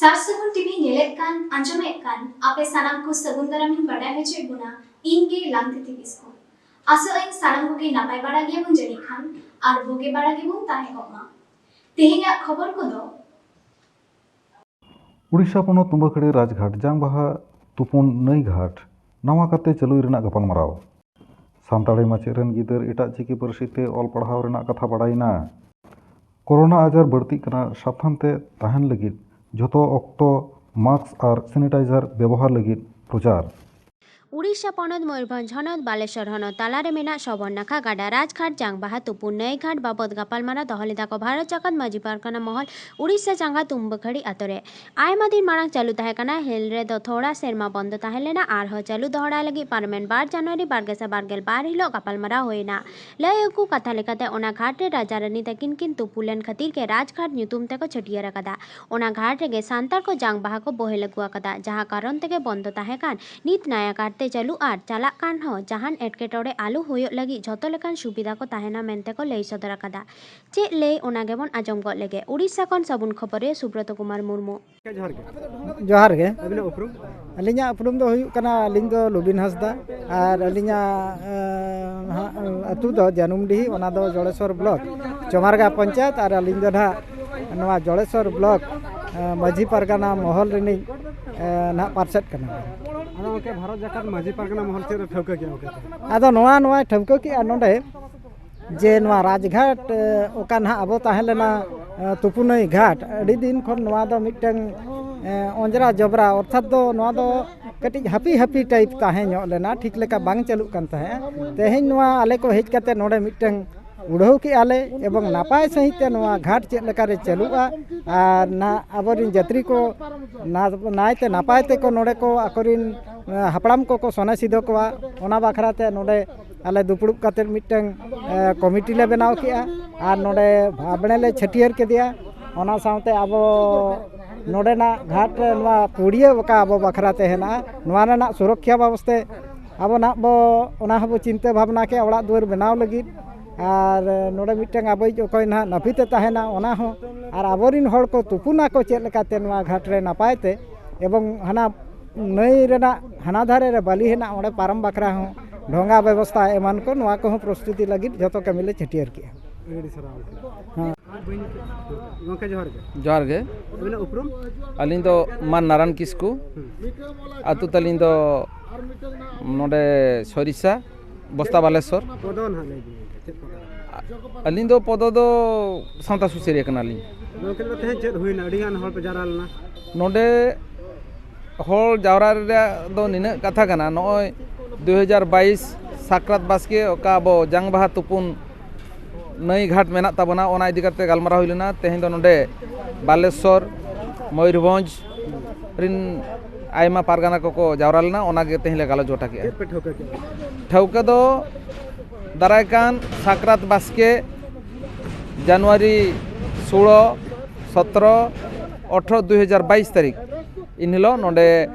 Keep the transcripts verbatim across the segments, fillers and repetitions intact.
ᱥᱟᱨ ᱥᱟᱹᱜᱩᱱ ᱴᱤᱵᱷᱤ ᱧᱮᱞᱮᱫ ᱠᱟᱱ, ᱟᱸᱡᱚᱢᱮᱫ ᱠᱟᱱ ᱟᱯᱮ ᱥᱟᱱᱟᱢ ᱠᱚ ᱥᱟᱹᱜᱩᱱ ᱫᱟᱨᱟᱢᱤᱧ ᱵᱟᱰᱟᱭ ᱦᱚᱪᱚᱭᱮᱫ ᱵᱚᱱᱟ, ᱤᱧ ᱜᱮ ᱞᱟᱝᱛᱤᱛᱤ ᱠᱤᱥᱠᱩ᱾ ᱟᱥᱚᱜ ᱟᱹᱧ ᱥᱟᱱᱟᱢ ᱠᱚᱜᱮ ᱱᱟᱯᱟᱭ ᱵᱟᱲᱟ ᱜᱮᱭᱟᱵᱚᱱ ᱡᱟᱹᱱᱤᱡ ᱠᱷᱟᱱ, ᱟᱨ ᱵᱩᱜᱤ ᱵᱟᱲᱟ ᱜᱮᱵᱚᱱ ᱛᱟᱦᱮᱸ ᱠᱚᱜ ᱢᱟ᱾ ᱛᱮᱦᱮᱧᱟᱜ ᱠᱷᱚᱵᱚᱨ ᱠᱚᱫᱚ᱾ ᱩᱲᱤᱥᱥᱟ ᱯᱚᱱᱚᱛ ᱛᱩᱢᱵᱟᱹᱠᱷᱟᱹᱲᱤ ᱨᱟᱡᱽᱜᱷᱟᱴ ᱡᱟᱝᱵᱟᱦᱟ ᱛᱩᱯᱩᱱ ᱱᱟᱹᱭ ᱜᱷᱟᱴ ᱱᱟᱣᱟ ᱠᱟᱛᱮ ᱪᱟᱹᱞᱩᱭ ᱨᱮᱱᱟᱜ ᱜᱟᱯᱟᱞᱢᱟᱨᱟᱣ᱾ ᱥᱟᱱᱛᱟᱲᱤ ᱢᱟᱪᱮᱫ ᱨᱮᱱ ᱜᱤᱫᱟᱹᱨ ᱮᱴᱟᱜ ᱪᱤᱠᱤ ᱯᱟᱹᱨᱥᱤ ᱛᱮ ᱚᱞ ᱯᱟᱲᱦᱟᱣ ᱨᱮᱱᱟᱜ ᱠᱟᱛᱷᱟ ᱵᱟᱲᱟᱭᱮᱱᱟ᱾ ᱠᱳᱨᱳᱱᱟ ᱟᱡᱟᱨ ᱵᱟᱹᱲᱛᱤᱜ ᱠᱟᱱᱟ, ᱥᱟᱵᱫᱷᱟᱱ ᱛᱮ ᱛᱟᱦᱮᱱ ᱞᱟᱹᱜᱤᱫ ᱡᱷᱚᱛᱚ ᱚᱠᱛᱚ ᱢᱟᱥᱠ ᱟᱨ ᱥᱮᱱᱤᱴᱟᱭᱡᱟᱨ ᱵᱮᱵᱚᱦᱟᱨ ᱞᱟᱹᱜᱤᱫ ᱯᱨᱚᱪᱟᱨ᱾ ᱩᱲᱤᱥᱥᱟ ᱯᱚᱱᱚᱛ ᱢᱚᱭᱩᱨᱵᱷᱚᱸᱡᱽ ᱦᱚᱱᱚᱛ ᱵᱟᱞᱮᱥᱚᱨ ᱦᱚᱱᱚᱛ ᱛᱟᱞᱟᱨᱮ ᱢᱮᱱᱟᱜ ᱥᱚᱵᱚᱨᱱᱟᱠᱷᱟ ᱜᱟᱰᱟ ᱨᱟᱡᱽᱜᱷᱟᱴ ᱡᱟᱝᱵᱟᱦᱟ ᱛᱩᱯᱩᱱ ᱱᱟᱹᱭ ᱜᱷᱟᱴ ᱵᱟᱵᱚᱫ ᱜᱟᱯᱟᱞᱢᱟᱨᱟᱣ ᱫᱚᱦᱚ ᱞᱮᱫᱟ ᱠᱚ ᱵᱷᱟᱨᱚᱛ ᱡᱟᱠᱟᱛ ᱢᱟᱹᱡᱷᱤ ᱯᱟᱨᱜᱟᱱᱟ ᱢᱚᱦᱚᱞ ᱩᱲᱤᱥᱥᱟ ᱪᱟᱸᱜᱟ ᱛᱩᱢᱵᱟᱹᱠᱷᱟᱹᱲᱤ ᱟᱛᱳ ᱨᱮ᱾ ᱟᱭᱢᱟ ᱫᱤᱱ ᱢᱟᱲᱟᱝ ᱪᱟᱹᱞᱩ ᱛᱟᱦᱮᱸ ᱠᱟᱱᱟ, ᱦᱮᱞ ᱨᱮᱫᱚ ᱛᱷᱚᱲᱟ ᱥᱮᱨᱢᱟ ᱵᱚᱱᱫᱚ ᱛᱟᱦᱮᱸ ᱞᱮᱱᱟ, ᱟᱨᱦᱚᱸ ᱪᱟᱹᱞᱩ ᱫᱚᱦᱲᱟᱭ ᱞᱟᱹᱜᱤᱫ ᱯᱟᱨᱚᱢᱮᱱ ᱵᱟᱨ ᱡᱟᱱᱩᱣᱟᱨᱤ ᱵᱟᱨ ᱜᱮᱥᱟᱭ ᱵᱟᱨ ᱜᱮᱞ ᱵᱟᱨ ᱦᱤᱞᱳᱜ ᱜᱟᱯᱟᱞᱢᱟᱨᱟᱣ ᱦᱩᱭᱮᱱᱟ᱾ ᱞᱟᱹᱭ ᱟᱹᱜᱩ ᱠᱟᱛᱷᱟ ᱞᱮᱠᱟᱛᱮ, ᱚᱱᱟ ᱜᱷᱟᱴ ᱨᱮ ᱨᱟᱡᱟ ᱨᱟᱹᱱᱤ ᱛᱟᱹᱠᱤᱱ ᱠᱤᱱ ᱛᱩᱯᱩ ᱞᱮᱱ ᱠᱷᱟᱹᱛᱤᱨ ᱜᱮ ᱨᱟᱡᱽᱜᱷᱟᱴ ᱧᱩᱛᱩᱢ ᱛᱮᱠᱚ ᱪᱷᱟᱹᱴᱭᱟᱹᱨ ᱟᱠᱟᱫᱟ᱾ ᱚᱱᱟ ᱜᱷᱟᱴ ᱨᱮᱜᱮ ᱥᱟᱱᱛᱟᱲ ᱠᱚ ᱡᱟᱝ ᱵᱟᱦᱟ ᱠᱚ ᱵᱚᱦᱮᱞ ᱟᱹᱜᱩ ᱟᱠᱟᱫᱟ, ᱡᱟᱦᱟᱸ ᱠᱟᱨᱚᱱ ᱛᱮᱜᱮ ᱵᱚᱱᱫᱚ ᱛᱟᱦᱮᱸ ᱠᱟᱱ, ᱱᱤᱛ ᱱᱟᱭᱟ ᱠᱟᱨᱛᱮ ᱪᱟᱹᱞᱩ ᱟᱨ ᱪᱟᱞᱟᱜ ᱠᱟᱱ ᱦᱚᱸ ᱡᱟᱦᱟᱱ ᱮᱴᱠᱮᱴᱚᱬᱮ ᱟᱞᱚ ᱦᱩᱭᱩᱜ ᱞᱟᱹᱜᱤᱫ ᱡᱷᱚᱛᱚ ᱞᱮᱠᱟᱱ ᱥᱩᱵᱤᱫᱷᱟ ᱠᱚ ᱛᱟᱦᱮᱱᱟ ᱢᱮᱱᱛᱮ ᱠᱚ ᱞᱟᱹᱭ ᱥᱚᱫᱚᱨ ᱟᱠᱟᱫᱟ᱾ ᱪᱮᱫ ᱞᱟᱹᱭ, ᱚᱱᱟ ᱜᱮᱵᱚᱱ ᱟᱸᱡᱚᱢ ᱜᱚᱫ ᱞᱮᱜᱮ᱾ ᱩᱲᱤᱥᱥᱟ ᱠᱷᱚᱱ ᱥᱟᱹᱵᱩᱱ ᱠᱷᱚᱵᱚᱨᱤᱭᱟᱹ ᱥᱩᱵᱨᱚᱛᱚ ᱠᱩᱢᱟᱨ ᱢᱩᱨᱢᱩ᱾ ᱡᱚᱦᱟᱨ ᱜᱮ᱾ ᱡᱚᱦᱟᱨ ᱜᱮ᱾ ᱟᱹᱵᱤᱱᱟᱜ ᱩᱯᱨᱩᱢ? ᱟᱹᱞᱤᱧᱟᱜ ᱩᱯᱨᱩᱢ ᱫᱚ ᱦᱩᱭᱩᱜ ᱠᱟᱱᱟ, ᱟᱹᱞᱤᱧ ᱫᱚ ᱞᱩᱵᱤᱱ ᱦᱟᱸᱥᱫᱟ, ᱟᱨ ᱟᱹᱞᱤᱧᱟᱜ, ᱮᱸ, ᱦᱟᱸᱜ, ᱟᱹᱛᱩ ᱫᱚ ᱡᱟᱹᱱᱩᱢᱰᱤᱦᱤ, ᱚᱱᱟ ᱫᱚ ᱡᱚᱲᱮᱥᱚᱨ ᱵᱞᱚᱠ, ᱪᱚᱢᱟᱨᱜᱟ ᱯᱚᱧᱪᱟᱭᱮᱛ, ᱟᱨ ᱟᱹᱞᱤᱧ ᱫᱚ ᱱᱟᱦᱟᱜ ᱱᱚᱣᱟ ᱡᱚᱲᱮᱥᱚᱨ ᱵᱞᱚᱠ, ᱮᱸ, ᱢᱟᱹᱡᱷᱤ ᱯᱟᱨᱜᱟᱱᱟ ᱢᱚᱦᱚᱞ ᱨᱤᱱᱤᱡ, ᱮᱸ, ᱱᱟᱦᱟᱜ ᱯᱟᱨᱥᱮᱛ ᱠᱟᱱᱟ᱾ ᱟᱫᱚ ᱜᱚᱢᱠᱮ, ᱵᱷᱟᱨᱚᱛ ᱡᱟᱠᱟᱛ ᱢᱟᱹᱡᱷᱤ ᱯᱟᱨᱜᱟᱱᱟ ᱢᱚᱦᱚᱞ ᱪᱮᱫ ᱨᱮ ᱴᱷᱟᱹᱣᱠᱟᱹ ᱠᱮᱜᱼᱟ ᱜᱚᱢᱠᱮ? ᱟᱫᱚ ᱱᱚᱣᱟ, ᱱᱚᱣᱟᱭ ᱴᱷᱟᱹᱣᱠᱟᱹ ᱠᱮᱜᱼᱟ ᱱᱚᱰᱮ, ᱡᱮ ᱱᱚᱣᱟ ᱨᱟᱡᱽᱜᱷᱟᱴ, ᱮ, ᱚᱠᱟ ᱱᱟᱦᱟᱜ ᱟᱵᱚ ᱛᱟᱦᱮᱸ ᱞᱮᱱᱟ, ᱮ, ᱛᱩᱯᱩᱱᱟᱹᱭ ᱜᱷᱟᱴ, ᱟᱹᱰᱤ ᱫᱤᱱ ᱠᱷᱚᱱ ᱱᱚᱣᱟ ᱫᱚ ᱢᱤᱫᱴᱟᱝ, ᱮ, ᱚᱸᱡᱽᱨᱟ ᱡᱚᱵᱽᱨᱟ, ᱚᱨᱛᱷᱟᱛ ᱫᱚ ᱱᱚᱣᱟ ᱫᱚ ᱠᱟᱹᱴᱤᱡ ᱦᱟᱹᱯᱤ ᱦᱟᱹᱯᱤ ᱴᱟᱭᱤᱯ ᱛᱟᱦᱮᱸ ᱧᱚᱜ ᱞᱮᱱᱟ, ᱴᱷᱤᱠ ᱞᱮᱠᱟ ᱵᱟᱝ ᱪᱟᱹᱞᱩᱜ ᱠᱟᱱ ᱛᱟᱦᱮᱸᱫ᱾ ᱛᱮᱦᱮᱧ ᱱᱚᱣᱟ ᱟᱞᱮ ᱠᱚ ᱦᱮᱡ ᱠᱟᱛᱮ ᱱᱚᱰᱮ ᱢᱤᱫᱴᱟᱝ ᱩᱰᱷᱟᱹᱣ ᱠᱮᱜᱼᱟ ᱞᱮ, ᱮᱵᱚᱝ ᱱᱟᱯᱟᱭ ᱥᱟᱺᱦᱤᱡ ᱛᱮ ᱱᱚᱣᱟ ᱜᱷᱟᱴ ᱪᱮᱫ ᱞᱮᱠᱟ ᱨᱮ ᱪᱟᱹᱞᱩᱜᱼᱟ, ᱟᱨ ᱱᱟ-, ᱟᱵᱚᱨᱮᱱ ᱡᱟᱹᱛᱨᱤ ᱠᱚ ᱱᱟ-, ᱱᱟᱭᱛᱮ ᱱᱟᱯᱟᱭ ᱛᱮᱠᱚ ᱱᱚᱰᱮ ᱠᱚ ᱟᱠᱚᱨᱮᱱ, ᱮ, ᱦᱟᱯᱲᱟᱢ ᱠᱚᱠᱚ ᱥᱚᱱᱮ ᱥᱤᱫᱷᱟᱹ ᱠᱚᱣᱟ, ᱚᱱᱟ ᱵᱟᱠᱷᱨᱟ ᱛᱮ ᱱᱚᱰᱮ ᱟᱞᱮ ᱫᱩᱯᱲᱩᱵ ᱠᱟᱛᱮ ᱢᱤᱫᱴᱟᱝ, ᱮ, ᱠᱚᱢᱤᱴᱤ ᱞᱮ ᱵᱮᱱᱟᱣ ᱠᱮᱜᱼᱟ ᱟᱨ ᱱᱚᱰᱮ ᱵᱟᱵᱽᱲᱮ ᱞᱮ ᱪᱷᱟᱹᱴᱭᱟᱹᱨ ᱠᱮᱫᱮᱭᱟ᱾ ᱚᱱᱟ ᱥᱟᱶᱛᱮ ᱟᱵᱚ ᱱᱚᱰᱮᱱᱟᱜ ᱜᱷᱟᱴ ᱨᱮ ᱱᱚᱣᱟ ᱯᱩᱲᱤᱭᱟᱹ ᱚᱠᱟ ᱟᱵᱚ ᱵᱟᱠᱷᱨᱟ ᱛᱮ ᱦᱮᱱᱟᱜᱼᱟ, ᱱᱚᱣᱟ ᱨᱮᱱᱟᱜ ᱥᱩᱨᱚᱠᱷᱟ ᱵᱟᱵᱚᱥᱛᱮ ᱟᱵᱚ ᱱᱟᱜ ᱵᱚ, ᱚᱱᱟ ᱦᱚᱸᱵᱚ ᱪᱤᱱᱛᱟᱹ ᱵᱷᱟᱵᱽᱱᱟ ᱠᱮᱜᱼᱟ ᱚᱲᱟᱜ ᱫᱩᱣᱟᱹᱨ ᱵᱮᱱᱟᱣ ᱞᱟᱹᱜᱤᱫ᱾ ᱟᱨ ᱱᱚᱰᱮ ᱢᱤᱫᱴᱟᱝ ᱟᱵᱚᱭᱤᱡ ᱚᱠᱚᱭ ᱱᱟᱦᱟᱜ ᱱᱟᱹᱯᱤᱛᱮ ᱛᱟᱦᱮᱱᱟ, ᱚᱱᱟ ᱦᱚᱸ, ᱟᱨ ᱟᱵᱚᱨᱤᱱ ᱦᱚᱲ ᱠᱚ ᱛᱩᱯᱩᱱᱟᱠᱚ ᱪᱮᱫ ᱞᱮᱠᱟᱛᱮ ᱱᱚᱣᱟ ᱜᱷᱟᱴ ᱨᱮ ᱱᱟᱯᱟᱭ ᱛᱮ, ᱮᱵᱚᱝ ᱦᱟᱱᱟ ᱱᱟᱹᱭ ᱨᱮᱱᱟᱜ ᱦᱟᱱᱟ ᱫᱷᱟᱨᱮ ᱨᱮ ᱵᱟᱹᱞᱤ ᱦᱮᱱᱟᱜ, ᱚᱸᱰᱮ ᱯᱟᱨᱚᱢ ᱵᱟᱠᱷᱨᱟ ᱦᱚᱸ ᱰᱷᱚᱸᱜᱟ ᱵᱮᱵᱚᱥᱛᱷᱟ ᱮᱢᱟᱱ ᱠᱚ, ᱱᱚᱣᱟ ᱠᱚᱦᱚᱸ ᱯᱨᱚᱥᱛᱩᱛᱤ ᱞᱟᱹᱜᱤᱫ ᱡᱷᱚᱛᱚ ᱠᱟᱹᱢᱤ ᱞᱮ ᱪᱷᱟᱹᱴᱭᱟᱹᱨ ᱠᱮᱜᱼᱟ᱾ ᱟᱹᱰᱤ ᱟᱹᱰᱤ ᱥᱟᱨᱦᱟᱣ᱾ ᱦᱮᱸ᱾ ᱜᱚᱢᱠᱮ, ᱡᱚᱦᱟᱨ ᱜᱮ᱾ ᱡᱚᱦᱟᱨ ᱜᱮ᱾ ᱟᱹᱵᱤᱱᱟᱜ ᱩᱯᱨᱩᱢ? ᱟᱹᱞᱤᱧ ᱫᱚ ᱢᱟᱱ ᱱᱟᱨᱟᱱ ᱠᱤᱥᱠᱩ᱾ ᱦᱩᱸ᱾ ᱟᱹᱛᱩ ᱛᱟᱹᱞᱤᱧ ᱫᱚ ᱱᱚᱰᱮ ᱥᱚᱨᱤᱥᱟ, ᱵᱚᱥᱛᱟ ᱵᱟᱞᱮᱥᱚᱨ᱾ ᱯᱚᱫᱚ ᱱᱟᱦᱟᱜ ᱞᱟᱹᱭ ᱵᱤᱱ ᱜᱚᱢᱠᱮ, ᱪᱮᱫ ᱯᱚᱫᱚ? ᱟᱹᱞᱤᱧ ᱫᱚ ᱯᱚᱫᱚ ᱫᱚ ᱥᱟᱶᱛᱟ ᱥᱩᱥᱟᱹᱨᱤᱭᱟᱹ ᱠᱟᱱᱟᱞᱤᱧ᱾ ᱜᱚᱢᱠᱮ, ᱛᱮᱦᱮᱧ ᱪᱮᱫ ᱦᱩᱭᱱᱟ? ᱟᱹᱰᱤ ᱜᱟᱱ ᱦᱚᱲ ᱯᱮ ᱡᱟᱣᱨᱟ ᱞᱮᱱᱟ᱾ ᱱᱚᱰᱮ ᱦᱚᱲ ᱡᱟᱣᱨᱟ ᱨᱮᱭᱟᱜ ᱫᱚ ᱱᱤᱱᱟᱹᱜ ᱠᱟᱛᱷᱟ ᱠᱟᱱᱟ, ᱱᱚᱜᱼᱚᱭ ᱫᱩ ᱦᱟᱡᱟᱨ ᱵᱟᱭᱤᱥ ᱥᱟᱠᱨᱟᱛ ᱵᱟᱥᱠᱮ ᱚᱠᱟ ᱟᱵᱚ ᱡᱟᱝ ᱵᱟᱦᱟ ᱛᱩᱯᱩᱱ ᱱᱟᱹᱭ ᱜᱷᱟᱴ ᱢᱮᱱᱟᱜ ᱛᱟᱵᱚᱱᱟ, ᱚᱱᱟ ᱤᱫᱤ ᱠᱟᱛᱮ ᱜᱟᱞᱢᱟᱨᱟᱣ ᱦᱩᱭ ᱞᱮᱱᱟ᱾ ᱛᱮᱦᱮᱧ ᱫᱚ ᱱᱚᱰᱮ ᱵᱟᱞᱮᱥᱚᱨ, ᱢᱚᱭᱩᱨᱵᱷᱚᱸᱡᱽ ᱨᱤᱱ ᱟᱭᱢᱟ ᱯᱟᱨᱜᱟᱱᱟ ᱠᱚᱠᱚ ᱡᱟᱣᱨᱟ ᱞᱮᱱᱟ, ᱚᱱᱟ ᱜᱮ ᱛᱮᱦᱮᱧ ᱞᱮ ᱜᱟᱞᱚᱪ ᱜᱚᱴᱟ ᱠᱮᱜᱼᱟ᱾ ᱪᱮᱫ ᱯᱮ ᱴᱷᱟᱹᱣᱠᱟᱹ ᱠᱮᱜᱼᱟ? ᱴᱷᱟᱹᱣᱠᱟᱹ ᱫᱚ ᱫᱟᱨᱟᱭ ᱠᱟᱱ ᱥᱟᱠᱨᱟᱛ ᱵᱟᱥᱠᱮ, ᱡᱟᱱᱩᱣᱟᱨᱤ ᱥᱳᱞᱳ, ᱥᱚᱛᱨᱚ, ᱟᱴᱷᱨᱚ, ᱫᱩ ᱦᱟᱡᱟᱨ ᱵᱟᱭᱤᱥ ᱛᱟᱹᱨᱤᱠᱷ, ᱤᱱ ᱦᱤᱞᱳᱜ ᱱᱚᱰᱮ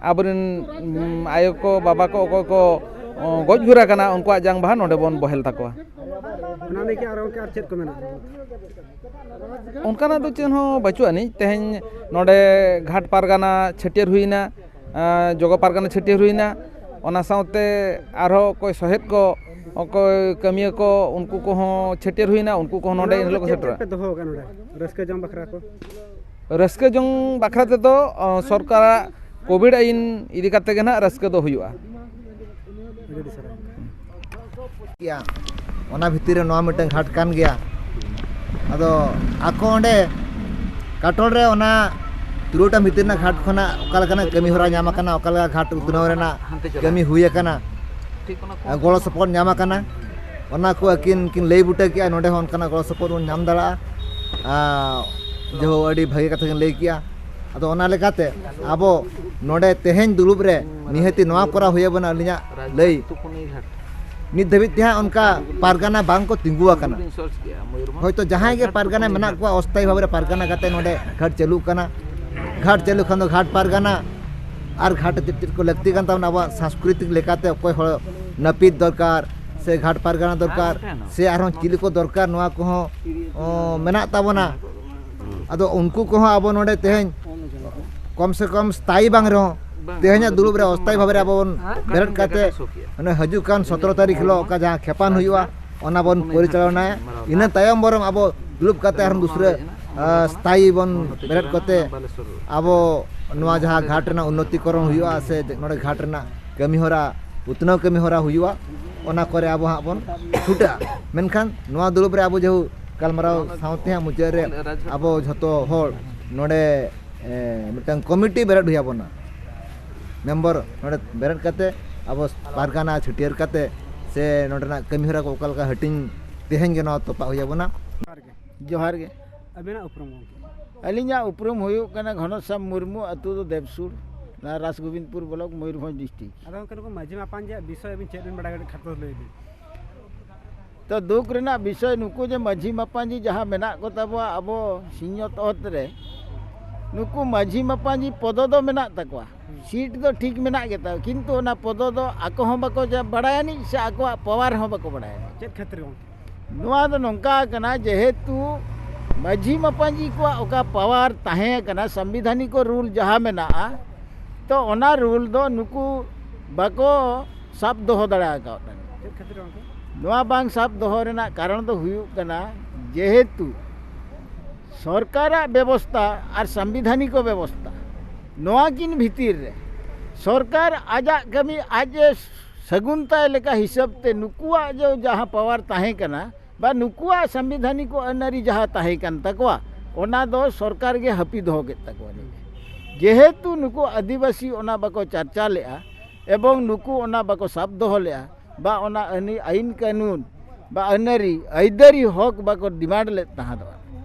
ᱟᱵᱚᱨᱮᱱ, ᱩᱢ, ᱟᱭᱳ ᱠᱚ, ᱵᱟᱵᱟ ᱠᱚ, ᱚᱠᱚᱭ ᱠᱚ, ᱚ, ᱜᱚᱡ ᱜᱩᱨ ᱟᱠᱟᱱᱟ, ᱩᱱᱠᱩᱣᱟᱜ ᱡᱟᱝ ᱵᱟᱦᱟ ᱱᱚᱰᱮ ᱵᱚᱱ ᱵᱚᱦᱮᱞ ᱛᱟᱠᱚᱣᱟ᱾ ᱚᱱᱟ ᱞᱟᱹᱭ ᱠᱮᱫ ᱟᱨ ᱜᱚᱢᱠᱮ ᱟᱨ ᱪᱮᱫ ᱠᱚ ᱢᱮᱱᱟᱜᱼᱟ? ᱚᱱᱠᱟᱱᱟᱜ ᱫᱚ ᱪᱮᱫ ᱦᱚᱸ ᱵᱟᱹᱪᱩᱜ ᱟᱹᱱᱤᱡ᱾ ᱛᱮᱦᱮᱧ ᱱᱚᱰᱮ ᱜᱷᱟᱴ ᱯᱟᱨᱜᱟᱱᱟ ᱪᱷᱟᱹᱴᱭᱟᱹᱨ ᱦᱩᱭᱱᱟ, ᱟᱸ, ᱡᱚᱜᱚ ᱯᱟᱨᱜᱟᱱᱟ ᱪᱷᱟᱹᱴᱭᱟᱹᱨ ᱦᱩᱭᱱᱟ, ᱚᱱᱟ ᱥᱟᱶᱛᱮ ᱟᱨᱦᱚᱸ ᱚᱠᱚᱭ ᱥᱚᱦᱮᱫ ᱠᱚ, ᱚᱠᱚᱭ ᱠᱟᱹᱢᱤᱭᱟᱹ ᱠᱚ, ᱩᱱᱠᱩ ᱠᱚᱦᱚᱸ ᱪᱷᱟᱹᱴᱭᱟᱹᱨ ᱦᱩᱭᱱᱟ, ᱩᱱᱠᱩ ᱠᱚᱦᱚᱸ ᱱᱚᱰᱮ ᱚᱱᱟ ᱮᱱ ᱦᱤᱞᱳᱜ ᱠᱚ ᱪᱮᱫ ᱥᱮᱴᱮᱨᱚᱜᱼᱟ᱾ ᱪᱮᱫ ᱯᱮ ᱫᱚᱦᱚ ᱟᱠᱟᱫ ᱱᱚᱰᱮ ᱨᱟᱹᱥᱠᱟᱹ ᱡᱚᱝ ᱵᱟᱠᱷᱨᱟ ᱠᱚ? ᱨᱟᱹᱥᱠᱟᱹ ᱡᱚᱝ ᱵᱟᱠᱷᱨᱟ ᱛᱮᱫᱚ, ᱚ, ᱥᱚᱨᱠᱟᱨᱟᱜ ᱠᱳᱵᱷᱤᱰ ᱟᱹᱭᱤᱱ ᱤᱫᱤ ᱠᱟᱛᱮ ᱜᱮ ᱱᱟᱦᱟᱜ ᱨᱟᱹᱥᱠᱟᱹ ᱫᱚ ᱦᱩᱭᱩᱜᱼᱟ᱾ ᱟᱹᱰᱤ ᱟᱹᱰᱤ ᱥᱟᱨᱦᱟᱣ᱾ ᱜᱮᱭᱟ᱾ ᱚᱱᱟ ᱵᱷᱤᱛᱤᱨ ᱨᱮ ᱱᱚᱣᱟ ᱢᱤᱫᱴᱟᱝ ᱜᱷᱟᱴ ᱠᱟᱱ ᱜᱮᱭᱟ᱾ ᱟᱫᱚ ᱟᱠᱚ ᱚᱸᱰᱮ ᱠᱟᱴᱚᱲ ᱨᱮ ᱚᱱᱟ ᱛᱩᱨᱩᱭ ᱜᱚᱴᱟᱝ ᱵᱷᱤᱛᱤᱨ ᱨᱮᱱᱟᱜ ᱜᱷᱟᱴ ᱠᱷᱚᱱᱟᱜ ᱚᱠᱟ ᱞᱮᱠᱟᱱᱟᱜ ᱠᱟᱹᱢᱤ ᱦᱚᱨᱟ ᱧᱟᱢ ᱟᱠᱟᱱᱟ, ᱚᱠᱟ ᱞᱮᱠᱟ ᱜᱷᱟᱴ ᱩᱛᱱᱟᱹᱣ ᱨᱮᱱᱟᱜ ᱠᱟᱹᱢᱤ ᱦᱩᱭ ᱟᱠᱟᱱᱟ, ᱜᱚᱲᱚ ᱥᱚᱯᱚᱦᱚᱫ ᱧᱟᱢ ᱟᱠᱟᱱᱟ, ᱚᱱᱟ ᱠᱚ ᱟᱹᱠᱤᱱ ᱠᱤᱱ ᱞᱟᱹᱭ ᱵᱩᱴᱟᱹ ᱠᱮᱜᱼᱟ᱾ ᱱᱚᱰᱮ ᱦᱚᱸ ᱚᱱᱠᱟᱱᱟᱜ ᱜᱚᱲᱚ ᱥᱚᱯᱚᱦᱚᱫ ᱵᱚᱱ ᱧᱟᱢ ᱫᱟᱲᱮᱭᱟᱜᱼᱟ᱾ ᱟᱨ ᱡᱟᱦᱳ, ᱟᱹᱰᱤ ᱵᱷᱟᱹᱜᱤ ᱠᱟᱛᱷᱟ ᱠᱤᱱ ᱞᱟᱹᱭ ᱠᱮᱜᱼᱟ᱾ ᱟᱫᱚ ᱚᱱᱟ ᱞᱮᱠᱟᱛᱮ ᱟᱵᱚ ᱱᱚᱰᱮ ᱛᱮᱦᱮᱧ ᱫᱩᱲᱩᱵ ᱨᱮ ᱱᱤᱦᱟᱹᱛᱤ ᱱᱚᱣᱟ ᱠᱚᱨᱟᱣ ᱦᱩᱭ ᱟᱵᱚᱱᱟ, ᱟᱹᱞᱤᱧᱟᱜ ᱞᱟᱹᱭ᱾ ᱱᱤᱛ ᱫᱷᱟᱹᱵᱤᱡ ᱛᱮ ᱦᱟᱸᱜ ᱚᱱᱠᱟ ᱯᱟᱨᱜᱟᱱᱟ ᱵᱟᱝ ᱠᱚ ᱛᱤᱸᱜᱩ ᱟᱠᱟᱱᱟ᱾ ᱦᱚᱭᱛᱳ ᱡᱟᱦᱟᱸᱭ ᱜᱮ ᱯᱟᱨᱜᱟᱱᱟ ᱢᱮᱱᱟᱜ ᱠᱚᱣᱟ, ᱚᱥᱛᱷᱟᱭᱤ ᱵᱷᱟᱵᱮ ᱨᱮ ᱯᱟᱨᱜᱟᱱᱟ ᱠᱟᱛᱮ ᱱᱚᱰᱮ ᱜᱷᱟᱴ ᱪᱟᱹᱞᱩᱜ ᱠᱟᱱᱟ᱾ ᱜᱷᱟᱴ ᱪᱟᱹᱞᱩ ᱠᱷᱟᱱ ᱫᱚ ᱜᱷᱟᱴ ᱯᱟᱨᱜᱟᱱᱟ ᱟᱨ ᱜᱷᱟᱴ ᱪᱮᱫ ᱪᱮᱫ ᱠᱚ ᱞᱟᱹᱠᱛᱤ ᱠᱟᱱ ᱛᱟᱵᱚᱱᱟ, ᱟᱵᱚᱣᱟᱜ ᱥᱟᱝᱥᱠᱨᱤᱛᱤᱠ ᱞᱮᱠᱟᱛᱮ ᱚᱠᱚᱭ ᱦᱚᱲ ᱱᱟᱹᱯᱤᱛ ᱫᱚᱨᱠᱟᱨ, ᱥᱮ ᱜᱷᱟᱴ ᱯᱟᱨᱜᱟᱱᱟ ᱫᱚᱨᱠᱟᱨ, ᱥᱮ ᱟᱨᱦᱚᱸ ᱪᱤᱞᱤ ᱠᱚ ᱫᱚᱨᱠᱟᱨ, ᱱᱚᱣᱟ ᱠᱚᱦᱚᱸ ᱚ, ᱢᱮᱱᱟᱜ ᱛᱟᱵᱚᱱᱟ᱾ ᱟᱫᱚ ᱩᱱᱠᱩ ᱠᱚᱦᱚᱸ ᱟᱵᱚ ᱱᱚᱰᱮ ᱛᱮᱦᱮᱧ ᱠᱚᱢ ᱥᱮ ᱠᱚᱢ ᱥᱛᱷᱟᱭᱤ ᱵᱟᱝ ᱨᱮᱦᱚᱸ, ᱛᱮᱦᱮᱧᱟᱜ ᱫᱩᱲᱩᱵ ᱨᱮ ᱚᱥᱛᱷᱟᱭᱤ ᱵᱷᱟᱵᱮ ᱨᱮ ᱟᱵᱚ ᱵᱚᱱ ᱵᱮᱨᱮᱫ ᱠᱟᱛᱮ, ᱚᱱᱮ ᱦᱤᱡᱩᱜ ᱠᱟᱱ ᱥᱚᱛᱨᱚ ᱛᱟᱹᱨᱤᱠᱷ ᱦᱤᱞᱳᱜ ᱚᱠᱟ ᱡᱟᱦᱟᱸ ᱠᱷᱮᱯᱟᱱ ᱦᱩᱭᱩᱜᱼᱟ, ᱚᱱᱟ ᱵᱚᱱ ᱯᱚᱨᱤᱪᱟᱞᱚᱱᱟᱭᱟ᱾ ᱤᱱᱟᱹ ᱛᱟᱭᱚᱢ ᱵᱚᱨᱚᱝ ᱟᱵᱚ ᱫᱩᱲᱩᱵ ᱠᱟᱛᱮ ᱟᱨᱦᱚᱸ ᱫᱩᱥᱨᱟᱹ, ᱟ, ᱥᱛᱷᱟᱭᱤ ᱵᱚᱱ ᱵᱮᱨᱮᱫ ᱠᱟᱛᱮ ᱟᱵᱚ ᱱᱚᱣᱟ ᱡᱟᱦᱟᱸ ᱜᱷᱟᱴ ᱨᱮᱱᱟᱜ ᱩᱱᱱᱚᱛᱤᱠᱚᱨᱚᱱ ᱦᱩᱭᱩᱜᱼᱟ, ᱥᱮ ᱱᱚᱰᱮ ᱜᱷᱟᱴ ᱨᱮᱱᱟᱜ ᱠᱟᱹᱢᱤ ᱦᱚᱨᱟ, ᱩᱛᱱᱟᱹᱣ ᱠᱟᱹᱢᱤ ᱦᱚᱨᱟ ᱦᱩᱭᱩᱜᱼᱟ, ᱚᱱᱟ ᱠᱚᱨᱮ ᱟᱵᱚ ᱦᱟᱸᱜ ᱵᱚᱱ ᱪᱷᱩᱴᱟᱹᱜᱼᱟ᱾ ᱢᱮᱱᱠᱷᱟᱱ ᱱᱚᱣᱟ ᱫᱩᱲᱩᱵ ᱨᱮ ᱟᱵᱚ ᱡᱮᱦᱩ ᱜᱟᱞᱢᱟᱨᱟᱣ ᱥᱟᱶᱛᱮ ᱦᱟᱸᱜ ᱢᱩᱪᱟᱹᱫ ᱨᱮ ᱟᱵᱚ ᱡᱷᱚᱛᱚ ᱦᱚᱲ ᱱᱚᱰᱮ, ᱮ, ᱢᱤᱫᱴᱟᱝ ᱠᱚᱢᱤᱴᱤ ᱵᱮᱨᱮᱫ ᱦᱩᱭ ᱟᱵᱚᱱᱟ᱾ ᱢᱮᱢᱵᱚᱨ ᱱᱚᱰᱮ ᱵᱮᱨᱮᱫ ᱠᱟᱛᱮ ᱟᱵᱚ ᱯᱟᱨᱜᱟᱱᱟ ᱪᱷᱟᱹᱴᱭᱟᱹᱨ ᱠᱟᱛᱮ ᱥᱮ ᱱᱚᱰᱮᱱᱟᱜ ᱠᱟᱹᱢᱤ ᱦᱚᱨᱟ ᱠᱚ ᱚᱠᱟ ᱞᱮᱠᱟ ᱦᱟᱹᱴᱤᱧ, ᱛᱮᱦᱮᱧ ᱜᱮ ᱱᱚᱣᱟ ᱛᱚᱯᱟᱜ ᱦᱩᱭ ᱟᱵᱚᱱᱟ᱾ ᱡᱚᱦᱟᱨ ᱜᱮ᱾ ᱟᱵᱮᱱᱟᱜ ᱩᱯᱨᱩᱢ ᱜᱚᱢᱠᱮ? ᱟᱹᱞᱤᱧᱟᱜ ᱩᱯᱨᱩᱢ ᱦᱩᱭᱩᱜ ᱠᱟᱱᱟ ᱜᱷᱚᱱᱚᱥᱟᱢ ᱢᱩᱨᱢᱩ, ᱟᱹᱛᱩ ᱫᱚ ᱫᱮᱵᱽᱥᱩᱨ, ᱱᱚᱣᱟ ᱨᱟᱥᱜᱳᱵᱤᱱᱫᱽᱯᱩᱨ ᱵᱞᱚᱠ, ᱢᱚᱭᱩᱨᱵᱷᱚᱸᱡᱽ ᱰᱤᱥᱴᱨᱤᱠᱴ᱾ ᱟᱫᱚ ᱜᱚᱢᱠᱮ, ᱱᱩᱠᱩ ᱢᱟᱹᱡᱷᱤ ᱢᱟᱯᱟᱱᱡᱤᱭᱟᱜ ᱵᱤᱥᱚᱭ ᱟᱵᱤᱱ ᱪᱮᱫ ᱵᱤᱱ ᱵᱟᱲᱟᱭ ᱠᱟᱹᱴᱤᱡ ᱠᱷᱟᱴᱚ ᱞᱟᱹᱭ ᱵᱤᱱ᱾ ᱛᱚ, ᱫᱩᱠ ᱨᱮᱱᱟᱜ ᱵᱤᱥᱚᱭ, ᱱᱩᱠᱩ ᱡᱮ ᱢᱟᱹᱡᱷᱤ ᱢᱟᱯᱟᱱᱡᱤ ᱡᱟᱦᱟᱸ ᱢᱮᱱᱟᱜ ᱠᱚ ᱛᱟᱵᱚᱣᱟ ᱟᱵᱚ ᱥᱤᱧᱚᱛ ᱚᱛ ᱨᱮ, ᱱᱩᱠᱩ ᱢᱟᱹᱡᱷᱤ ᱢᱟᱯᱟᱱᱡᱤ ᱯᱚᱫᱚ ᱫᱚ ᱢᱮᱱᱟᱜ ᱛᱟᱠᱚᱣᱟ, ᱥᱤᱴ ᱫᱚ ᱴᱷᱤᱠ ᱢᱮᱱᱟᱜ ᱜᱮᱛᱟ, ᱠᱤᱱᱛᱩ ᱚᱱᱟ ᱯᱚᱫᱚ ᱫᱚ ᱟᱠᱚ ᱦᱚᱸ ᱵᱟᱠᱚ ᱡᱟ-, ᱵᱟᱲᱟᱭ ᱟᱹᱱᱤᱡ ᱥᱮ ᱟᱠᱚᱣᱟᱜ ᱯᱟᱣᱟᱨ ᱦᱚᱸ ᱵᱟᱠᱚ ᱵᱟᱲᱟᱭ ᱟᱹᱱᱤᱡ᱾ ᱪᱮᱫ ᱠᱷᱟᱹᱛᱤᱨ ᱜᱚᱢᱠᱮ? ᱱᱚᱣᱟ ᱫᱚ ᱱᱚᱝᱠᱟ ᱠᱟᱱᱟ, ᱡᱮᱦᱮᱛᱩ ᱢᱟᱹᱡᱷᱤ ᱢᱟᱯᱟᱱᱡᱤ ᱠᱚᱣᱟᱜ ᱚᱠᱟ ᱯᱟᱣᱟᱨ ᱛᱟᱦᱮᱸ ᱠᱟᱱᱟ, ᱥᱟᱢᱵᱤᱫᱷᱟᱱᱤᱠ ᱨᱩᱞ ᱡᱟᱦᱟᱸ ᱢᱮᱱᱟᱜᱼᱟ, ᱛᱚ ᱚᱱᱟ ᱨᱩᱞ ᱫᱚ ᱱᱩᱠᱩ ᱵᱟᱠᱚ ᱥᱟᱵ ᱫᱚᱦᱚ ᱫᱟᱲᱮ ᱟᱠᱟᱫ᱾ ᱪᱮᱫ ᱠᱷᱟᱹᱛᱤᱨ ᱜᱚᱢᱠᱮ? ᱱᱚᱣᱟ ᱵᱟᱝ ᱥᱟᱵ ᱫᱚᱦᱚ ᱨᱮᱱᱟᱜ ᱠᱟᱨᱚᱱ ᱫᱚ ᱦᱩᱭᱩᱜ ᱠᱟᱱᱟ, ᱡᱮᱦᱮᱛᱩ ᱥᱚᱨᱠᱟᱨᱟᱜ ᱵᱮᱵᱚᱥᱛᱟ ᱟᱨ ᱥᱟᱢᱵᱤᱫᱷᱟᱱᱤᱠ ᱵᱮᱵᱚᱥᱛᱟ, ᱱᱚᱣᱟ ᱠᱤᱱ ᱵᱷᱤᱛᱤᱨ ᱨᱮ ᱥᱚᱨᱠᱟᱨ ᱟᱡᱟᱜ ᱠᱟᱹᱢᱤ ᱟᱡ ᱮ ᱥᱟᱹᱜᱩᱱ ᱛᱟᱭ ᱞᱮᱠᱟ ᱦᱤᱥᱟᱹᱵ ᱛᱮ ᱱᱩᱠᱩᱣᱟᱜ ᱡᱮ ᱡᱟᱦᱟᱸ ᱯᱟᱣᱟᱨ ᱛᱟᱦᱮᱸ ᱠᱟᱱᱟ, ᱵᱟ ᱱᱩᱠᱩᱣᱟᱜ ᱥᱟᱢᱵᱤᱫᱷᱟᱱᱤᱠ ᱟᱹᱱ ᱟᱹᱨᱤ ᱡᱟᱦᱟᱸ ᱛᱟᱦᱮᱸ ᱠᱟᱱ ᱛᱟᱠᱚᱣᱟ, ᱚᱱᱟ ᱫᱚ ᱥᱚᱨᱠᱟᱨ ᱜᱮ ᱦᱟᱹᱯᱤ ᱫᱚᱦᱚ ᱠᱮᱫ ᱛᱟᱠᱚᱣᱟ᱾ ᱡᱮᱦᱮᱛᱩ ᱱᱩᱠᱩ ᱟᱹᱫᱤᱵᱟᱹᱥᱤ ᱚᱱᱟ ᱵᱟᱠᱚ ᱪᱟᱨᱪᱟ ᱞᱮᱫᱼᱟ ᱮᱵᱚᱝ ᱱᱩᱠᱩ ᱚᱱᱟ ᱵᱟᱠᱚ ᱥᱟᱵ ᱫᱚᱦᱚ ᱞᱮᱫᱼᱟ, ᱵᱟ ᱚᱱᱟ ᱟᱹᱱᱤ-, ᱟᱹᱭᱤᱱ ᱠᱟᱹᱱᱩᱱ ᱵᱟ ᱟᱹᱱ ᱟᱹᱨᱤ ᱟᱹᱭᱫᱟᱹᱨᱤ ᱦᱚᱠ ᱵᱟᱠᱚ ᱰᱤᱢᱟᱱᱰ ᱞᱮᱫ ᱛᱟᱦᱮᱸᱫᱚᱜᱼᱟ,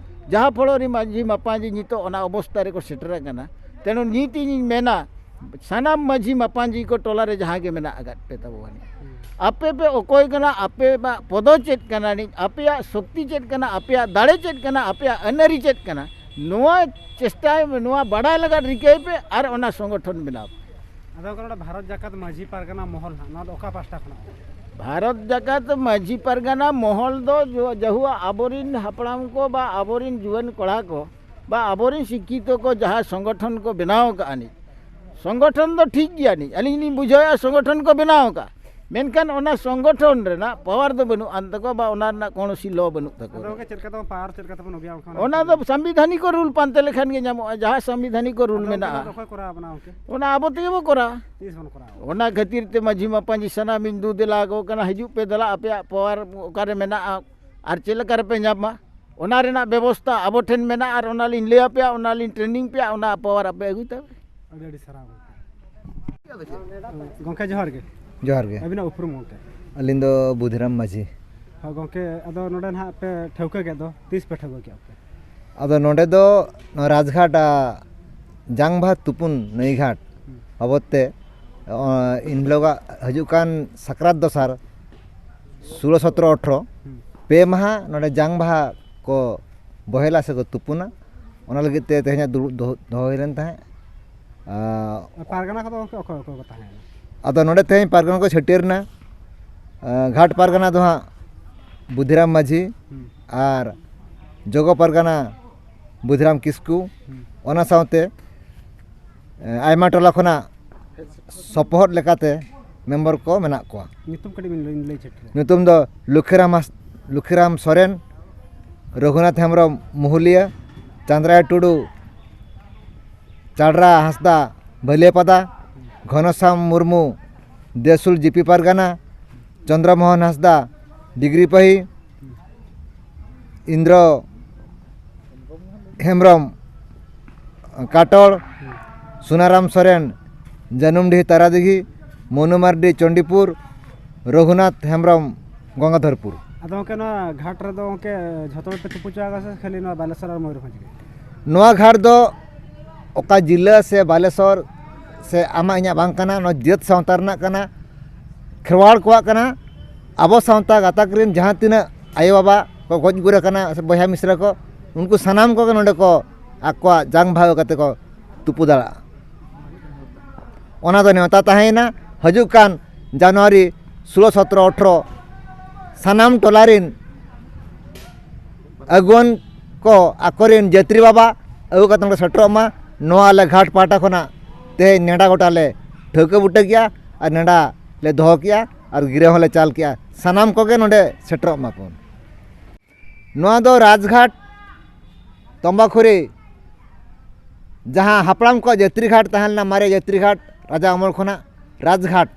ᱡᱟᱦᱟᱸ ᱯᱷᱚᱲᱚ ᱨᱮ ᱢᱟᱹᱡᱷᱤ ᱢᱟᱯᱟᱡᱤ ᱱᱤᱛᱚᱜ ᱚᱱᱟ ᱚᱵᱚᱥᱛᱟ ᱨᱮᱠᱚ ᱥᱮᱴᱮᱨ ᱟᱠᱟᱱᱟ᱾ ᱛᱮᱱᱩ ᱱᱤᱛ ᱤᱧᱤᱧ ᱢᱮᱱᱟ, ᱥᱟᱱᱟᱢ ᱢᱟᱹᱡᱷᱤ ᱢᱟᱯᱟᱡᱤ ᱠᱚ ᱴᱚᱞᱟ ᱨᱮ ᱡᱟᱦᱟᱸ ᱜᱮ ᱢᱮᱱᱟᱜ ᱟᱠᱟᱫ ᱯᱮ ᱛᱟᱵᱚ ᱟᱹᱱᱤᱡ, ᱟᱯᱮ ᱯᱮ ᱚᱠᱚᱭ ᱠᱟᱱᱟ, ᱟᱯᱮᱭᱟᱜ ᱯᱚᱫᱚ ᱪᱮᱫ ᱠᱟᱱᱟ ᱟᱹᱱᱤᱡ, ᱟᱯᱮᱭᱟᱜ ᱥᱚᱠᱛᱤ ᱪᱮᱫ ᱠᱟᱱᱟ, ᱟᱯᱮᱭᱟᱜ ᱫᱟᱲᱮ ᱪᱮᱫ ᱠᱟᱱᱟ, ᱟᱯᱮᱭᱟᱜ ᱟᱹᱱ ᱟᱹᱨᱤ ᱪᱮᱫ ᱠᱟᱱᱟ, ᱱᱚᱣᱟ ᱪᱮᱥᱴᱟᱭ ᱢᱮ, ᱱᱚᱣᱟ ᱵᱟᱰᱟᱭ ᱞᱟᱜᱟᱫ ᱨᱤᱠᱟᱹᱭ ᱯᱮ ᱟᱨ ᱚᱱᱟ ᱥᱚᱝᱜᱚᱴᱷᱚᱱ ᱵᱮᱱᱟᱣ ᱯᱮ᱾ ᱟᱫᱚ ᱜᱚᱢᱠᱮ, ᱱᱚᱰᱮ ᱵᱷᱟᱨᱚᱛ ᱡᱟᱠᱟᱛ ᱢᱟᱹᱡᱷᱤ ᱯᱟᱨᱜᱟᱱᱟ ᱢᱚᱦᱚᱞ ᱦᱟᱸᱜ, ᱱᱚᱣᱟ ᱫᱚ ᱚᱠᱟ ᱯᱟᱦᱴᱟ ᱠᱷᱚᱱᱟᱜ? ᱵᱷᱟᱨᱚᱛ ᱡᱟᱠᱟᱛ ᱢᱟᱹᱡᱷᱤ ᱯᱟᱨᱜᱟᱱᱟ ᱢᱚᱦᱚᱞ ᱫᱚ ᱡᱚ- ᱡᱟᱹᱦᱩᱣᱟᱜ ᱟᱵᱚᱨᱤᱱ ᱦᱟᱯᱲᱟᱢ ᱠᱚ ᱵᱟ ᱟᱵᱚᱨᱤᱱ ᱡᱩᱣᱟᱹᱱ ᱠᱚᱲᱟ ᱠᱚ ᱵᱟ ᱟᱵᱚᱨᱤᱱ ᱥᱤᱠᱠᱷᱤᱛᱚ ᱠᱚ ᱡᱟᱦᱟᱸ ᱥᱚᱝᱜᱚᱴᱷᱚᱱ ᱠᱚ ᱵᱮᱱᱟᱣ ᱟᱠᱟᱫᱼᱟ ᱱᱤᱡ, ᱥᱚᱝᱜᱚᱴᱷᱚᱱ ᱫᱚ ᱴᱷᱤᱠ ᱜᱮᱭᱟ ᱱᱤᱡ, ᱟᱹᱞᱤᱧ ᱞᱤᱧ ᱵᱩᱡᱷᱟᱹᱣᱮᱫᱼᱟ ᱥᱚᱝᱜᱚᱴᱷᱚᱱ ᱠᱚ ᱵᱮᱱᱟᱣ ᱟᱠᱟᱫᱼᱟ, ᱢᱮᱱᱠᱷᱟᱱ ᱚᱱᱟ ᱥᱚᱝᱜᱚᱴᱷᱚᱱ ᱨᱮᱱᱟᱜ ᱯᱟᱣᱟᱨ ᱫᱚ ᱵᱟᱹᱱᱩᱜ ᱟᱱ ᱛᱟᱠᱚᱣᱟ ᱵᱟ ᱚᱱᱟ ᱨᱮᱱᱟᱜ ᱠᱳᱱᱳ ᱥᱤᱞᱚ ᱵᱟᱹᱱᱩᱜ ᱟᱫᱚ ᱛᱟᱠᱚᱣᱟ᱾ ᱜᱚᱝᱠᱮ, ᱪᱮᱫ ᱞᱮᱠᱟ ᱛᱮᱵᱚᱱ ᱯᱟᱣᱟᱨ, ᱪᱮᱫ ᱞᱮᱠᱟ ᱛᱮᱵᱚᱱ ᱟᱹᱜᱩᱭᱟ ᱚᱱᱠᱟ? ᱚᱱᱟ ᱫᱚ ᱥᱟᱢᱵᱤᱫᱷᱟᱱᱤᱠ ᱨᱩᱞ ᱯᱟᱱᱛᱮ ᱞᱮᱠᱷᱟᱱ ᱜᱮ ᱧᱟᱢᱚᱜᱼᱟ, ᱡᱟᱦᱟᱸ ᱥᱟᱢᱵᱤᱫᱷᱟᱱᱤᱠ ᱨᱩᱞ ᱟᱫᱚ ᱚᱱᱠᱟ ᱢᱮᱱᱟᱜᱼᱟ᱾ ᱫᱚ ᱚᱠᱚᱭ ᱠᱚᱨᱟᱣ ᱵᱚᱱᱟ ᱜᱚᱝᱠᱮ? ᱚᱱᱟ ᱟᱵᱚ ᱛᱮᱜᱮ ᱵᱚ ᱠᱚᱨᱟᱣᱟ᱾ ᱛᱤᱥ ᱵᱚᱱ ᱠᱚᱨᱟᱣᱟ? ᱚᱱᱟ ᱠᱷᱟᱹᱛᱤᱨ ᱛᱮ ᱢᱟᱹᱡᱷᱤ ᱢᱟᱯᱟᱧᱡᱤ ᱥᱟᱱᱟᱢᱤᱧ ᱫᱩᱫᱮᱞᱟ ᱟᱠᱚ ᱠᱟᱱᱟ, ᱦᱤᱡᱩᱜ ᱯᱮ ᱫᱮᱞᱟ, ᱟᱯᱮᱭᱟᱜ ᱯᱟᱣᱟᱨ ᱚᱠᱟᱨᱮ ᱢᱮᱱᱟᱜᱼᱟ ᱟᱨ ᱪᱮᱫ ᱞᱮᱠᱟ ᱨᱮᱯᱮ ᱧᱟᱢᱟ, ᱚᱱᱟ ᱨᱮᱱᱟᱜ ᱵᱮᱵᱚᱥᱛᱟ ᱟᱵᱚ ᱴᱷᱮᱱ ᱢᱮᱱᱟᱜᱼᱟ ᱟᱨ ᱚᱱᱟ ᱞᱤᱧ ᱞᱟᱹᱭ ᱟᱯᱮᱭᱟ, ᱚᱱᱟ ᱞᱤᱧ ᱴᱨᱮᱱᱤᱝ ᱯᱮᱭᱟ, ᱚᱱᱟ ᱯᱟᱣᱟᱨ ᱟᱯᱮ ᱟᱹᱜᱩᱭ ᱛᱟᱯᱮ᱾ ᱟᱹᱰᱤ ᱟᱹᱰᱤ ᱥᱟᱨᱦᱟᱣ ᱜᱚᱝᱠᱮ᱾ ᱜᱚᱝᱠᱮ, ᱡᱚᱦᱟᱨ ᱜᱮ᱾ ᱡᱚᱦᱟᱨ ᱜᱮ᱾ ᱟᱹᱵᱤᱱᱟᱜ ᱩᱯᱨᱩᱢ ᱜᱚᱝᱠᱮ? ᱟᱹᱞᱤᱧ ᱫᱚ ᱵᱩᱫᱷᱤᱨᱟᱢ ᱢᱟᱹᱡᱷᱤ᱾ ᱦᱳᱭ ᱜᱚᱝᱠᱮ, ᱟᱫᱚ ᱱᱚᱰᱮ ᱱᱟᱦᱟᱜ ᱯᱮ ᱴᱷᱟᱹᱣᱠᱟᱹ ᱠᱮᱫ ᱫᱚ, ᱛᱤᱥ ᱯᱮ ᱴᱷᱟᱹᱣᱠᱟᱹ ᱠᱮᱫᱼᱟ ᱯᱮ? ᱟᱫᱚ ᱱᱚᱰᱮ ᱫᱚ ᱱᱚᱣᱟ ᱨᱟᱡᱽᱜᱷᱟᱴ, ᱟ, ᱡᱟᱝ ᱵᱟᱦᱟ ᱛᱩᱯᱩᱱ ᱱᱟᱹᱭ ᱜᱷᱟᱴ ᱦᱩᱸ᱾ ᱵᱟᱵᱚᱫ ᱛᱮ, ᱚ, ᱤᱱ ᱦᱤᱞᱳᱜᱟᱜ ᱦᱤᱡᱩᱜ ᱠᱟᱱ ᱥᱟᱠᱨᱟᱛ ᱫᱚᱥᱟᱨ ᱥᱳᱞᱳ ᱥᱚᱛᱨᱚ ᱟᱴᱷᱨᱚ ᱦᱩᱸ᱾ ᱯᱮ ᱢᱟᱦᱟ ᱱᱚᱰᱮ ᱡᱟᱝ ᱵᱟᱦᱟ ᱠᱚ ᱵᱚᱦᱮᱞᱟ ᱥᱮ ᱠᱚ ᱛᱩᱯᱩᱱᱟ, ᱚᱱᱟ ᱞᱟᱹᱜᱤᱫ ᱛᱮ ᱛᱮᱦᱮᱧᱟᱜ ᱫᱩᱲᱩᱵ ᱫᱚᱦᱚ, ᱫᱚᱦᱚ ᱦᱩᱭ ᱞᱮᱱ ᱛᱟᱦᱮᱸᱫ᱾ ᱟᱨ ᱯᱟᱨᱜᱟᱱᱟ ᱠᱚᱫᱚ ᱜᱚᱝᱠᱮ ᱚᱠᱚᱭ ᱚᱠᱚᱭ ᱠᱚ ᱛᱟᱦᱮᱸᱭᱮᱱᱟ? ᱟᱫᱚ ᱱᱚᱰᱮ ᱛᱮᱦᱮᱧ ᱯᱟᱨᱜᱟᱱᱟ ᱠᱚ ᱪᱷᱟᱹᱴᱭᱟᱹᱨ ᱮᱱᱟ᱾ ᱟᱨ ᱜᱷᱟᱴ ᱯᱟᱨᱜᱟᱱᱟ ᱫᱚ ᱦᱟᱸᱜ ᱵᱩᱫᱷᱤᱨᱟᱢ ᱢᱟᱹᱡᱷᱤ ᱦᱩᱸ᱾ ᱟᱨ ᱡᱚᱜᱚ ᱯᱟᱨᱜᱟᱱᱟ ᱵᱩᱫᱷᱤᱨᱟᱢ ᱠᱤᱥᱠᱩ, ᱦᱩᱸ᱾ ᱚᱱᱟ ᱥᱟᱶᱛᱮ, ᱮ, ᱟᱭᱢᱟ ᱴᱚᱞᱟ ᱠᱷᱚᱱᱟᱜ ᱥᱚᱯᱚᱦᱚᱫ ᱞᱮᱠᱟᱛᱮ ᱢᱮᱢᱵᱚᱨ ᱠᱚ ᱢᱮᱱᱟᱜ ᱠᱚᱣᱟ᱾ ᱧᱩᱛᱩᱢ ᱠᱟᱹᱴᱤᱡ ᱵᱤᱱ ᱞᱟᱹᱭ, ᱞᱟᱹᱭ ᱪᱷᱮᱴ ᱨᱮ᱾ ᱧᱩᱛᱩᱢ ᱫᱚ ᱞᱩᱠᱷᱤᱨᱟᱢ ᱦᱟᱸᱥ-, ᱞᱩᱠᱷᱤᱨᱟᱢ ᱥᱚᱨᱮᱱ, ᱨᱚᱜᱷᱩᱱᱟᱛᱷ ᱦᱮᱢᱵᱨᱚᱢ ᱢᱩᱦᱩᱞᱤᱭᱟᱹ, ᱪᱟᱸᱫᱽᱨᱟᱭ ᱴᱩᱰᱩ, ᱪᱟᱰᱨᱟ ᱦᱟᱸᱥᱫᱟ ᱵᱷᱟᱹᱞᱤᱭᱟᱹᱯᱟᱫᱟ, ᱜᱷᱚᱱᱚᱥᱟᱢ ᱢᱩᱨᱢᱩ ᱫᱮᱥᱩᱞ ᱡᱤᱯᱤ ᱯᱟᱨᱜᱟᱱᱟ, ᱪᱚᱱᱫᱨᱚ ᱢᱳᱦᱚᱱ ᱦᱟᱸᱥᱫᱟ ᱰᱤᱜᱽᱨᱤ ᱯᱟᱹᱦᱤ, ᱤᱱᱫᱨᱚ ᱦᱮᱢᱵᱨᱚᱢ ᱠᱟᱴᱚᱲ, ᱥᱩᱱᱟᱨᱟᱢ ᱥᱚᱨᱮᱱ ᱡᱟᱹᱱᱩᱢᱰᱤᱦᱤ ᱛᱟᱨᱟᱫᱤᱜᱷᱤ, ᱢᱚᱱᱩ ᱢᱟᱨᱰᱤ ᱪᱚᱱᱰᱤᱯᱩᱨ, ᱨᱚᱜᱷᱩᱱᱟᱛᱷ ᱦᱮᱢᱵᱨᱚᱢ ᱜᱚᱝᱜᱟᱫᱷᱚᱨᱯᱩᱨ᱾ ᱟᱫᱚ ᱜᱚᱝᱠᱮ, ᱱᱚᱣᱟ ᱜᱷᱟᱴ ᱨᱮᱫᱚ ᱜᱚᱝᱠᱮ ᱡᱷᱚᱛᱚ ᱦᱚᱲ ᱯᱮ ᱛᱩᱯᱩ ᱦᱚᱪᱚ ᱟᱠᱟᱫᱟ ᱥᱮ ᱠᱷᱟᱹᱞᱤ ᱱᱚᱣᱟ ᱵᱟᱞᱮᱥᱚᱨ ᱟᱨ ᱢᱚᱭᱩᱨᱵᱷᱚᱸᱡᱽ ᱜᱮ? ᱱᱚᱣᱟ ᱜᱷᱟᱴ ᱫᱚ ᱚᱠᱟ ᱡᱤᱞᱟᱹ ᱥᱮ ᱵᱟᱞᱮᱥᱚᱨ ᱥᱮ ᱟᱢᱟᱜ ᱤᱧᱟᱹᱜ ᱵᱟᱝ ᱠᱟᱱᱟ, ᱱᱚᱣᱟ ᱡᱟᱹᱛ ᱥᱟᱶᱛᱟ ᱨᱮᱱᱟᱜ ᱠᱟᱱᱟ, ᱠᱷᱮᱨᱣᱟᱲ ᱠᱚᱣᱟᱜ ᱠᱟᱱᱟ᱾ ᱟᱵᱚ ᱥᱟᱶᱛᱟ ᱜᱟᱛᱟᱠ ᱨᱮᱱ ᱡᱟᱦᱟᱸ ᱛᱤᱱᱟᱹᱜ ᱟᱭᱳᱼᱵᱟᱵᱟ ᱠᱚ ᱜᱚᱡ ᱜᱩᱨ ᱟᱠᱟᱱᱟ ᱥᱮ ᱵᱚᱭᱦᱟ ᱢᱤᱥᱨᱟ ᱠᱚ, ᱩᱱᱠᱩ ᱥᱟᱱᱟᱢ ᱠᱚᱜᱮ ᱱᱚᱰᱮ ᱠᱚ ᱟᱠᱚᱣᱟᱜ ᱡᱟᱝ ᱵᱷᱟᱣ ᱠᱟᱛᱮ ᱠᱚ ᱛᱩᱯᱩ ᱫᱟᱲᱮᱭᱟᱜᱼᱟ᱾ ᱚᱱᱟ ᱫᱚ ᱱᱮᱣᱛᱟ ᱛᱟᱦᱮᱸᱭᱮᱱᱟ ᱦᱤᱡᱩᱜ ᱠᱟᱱ ᱡᱟᱱᱩᱣᱟᱨᱤ ᱥᱳᱞᱳ, ᱥᱚᱛᱨᱚ, ᱟᱴᱷᱨᱚ ᱥᱟᱱᱟᱢ ᱴᱚᱞᱟ ᱨᱮᱱ ᱟᱹᱜᱩᱣᱟᱹᱱ ᱠᱚ ᱟᱠᱚᱨᱮᱱ ᱡᱟᱹᱛᱨᱤ ᱵᱟᱵᱟ ᱟᱹᱜᱩ ᱠᱟᱛᱮ ᱱᱚᱰᱮ ᱥᱮᱴᱮᱨᱚᱜ ᱢᱟ᱾ ᱱᱚᱣᱟ ᱟᱞᱮ ᱜᱷᱟᱴ ᱯᱟᱦᱴᱟ ᱠᱷᱚᱱᱟᱜ ᱛᱮᱦᱮᱧ ᱱᱮᱰᱟ ᱜᱚᱴᱟ ᱞᱮ ᱴᱷᱟᱹᱣᱠᱟᱹ ᱵᱩᱴᱟᱹ ᱠᱮᱜᱼᱟ ᱟᱨ ᱱᱮᱰᱟ ᱞᱮ ᱫᱚᱦᱚ ᱠᱮᱜᱼᱟ ᱟᱨ ᱜᱤᱨᱟᱹ ᱦᱚᱸᱞᱮ ᱪᱟᱞ ᱠᱮᱜᱼᱟ᱾ ᱥᱟᱱᱟᱢ ᱠᱚᱜᱮ ᱱᱚᱰᱮ ᱥᱮᱴᱮᱨᱚᱜ ᱢᱟᱵᱚᱱ᱾ ᱱᱚᱣᱟ ᱫᱚ ᱨᱟᱡᱽᱜᱷᱟᱴ ᱛᱚᱢᱵᱟᱠᱷᱩᱨᱤ, ᱡᱟᱦᱟᱸ ᱦᱟᱯᱲᱟᱢ ᱠᱚᱣᱟᱜ ᱡᱟᱹᱛᱨᱤ ᱜᱷᱟᱴ ᱛᱟᱦᱮᱸ ᱞᱮᱱᱟ, ᱢᱟᱨᱮ ᱡᱟᱹᱛᱨᱤ ᱜᱷᱟᱴ, ᱨᱟᱡᱟ ᱟᱢᱚᱞ ᱠᱷᱚᱱᱟᱜ ᱨᱟᱡᱽᱜᱷᱟᱴ,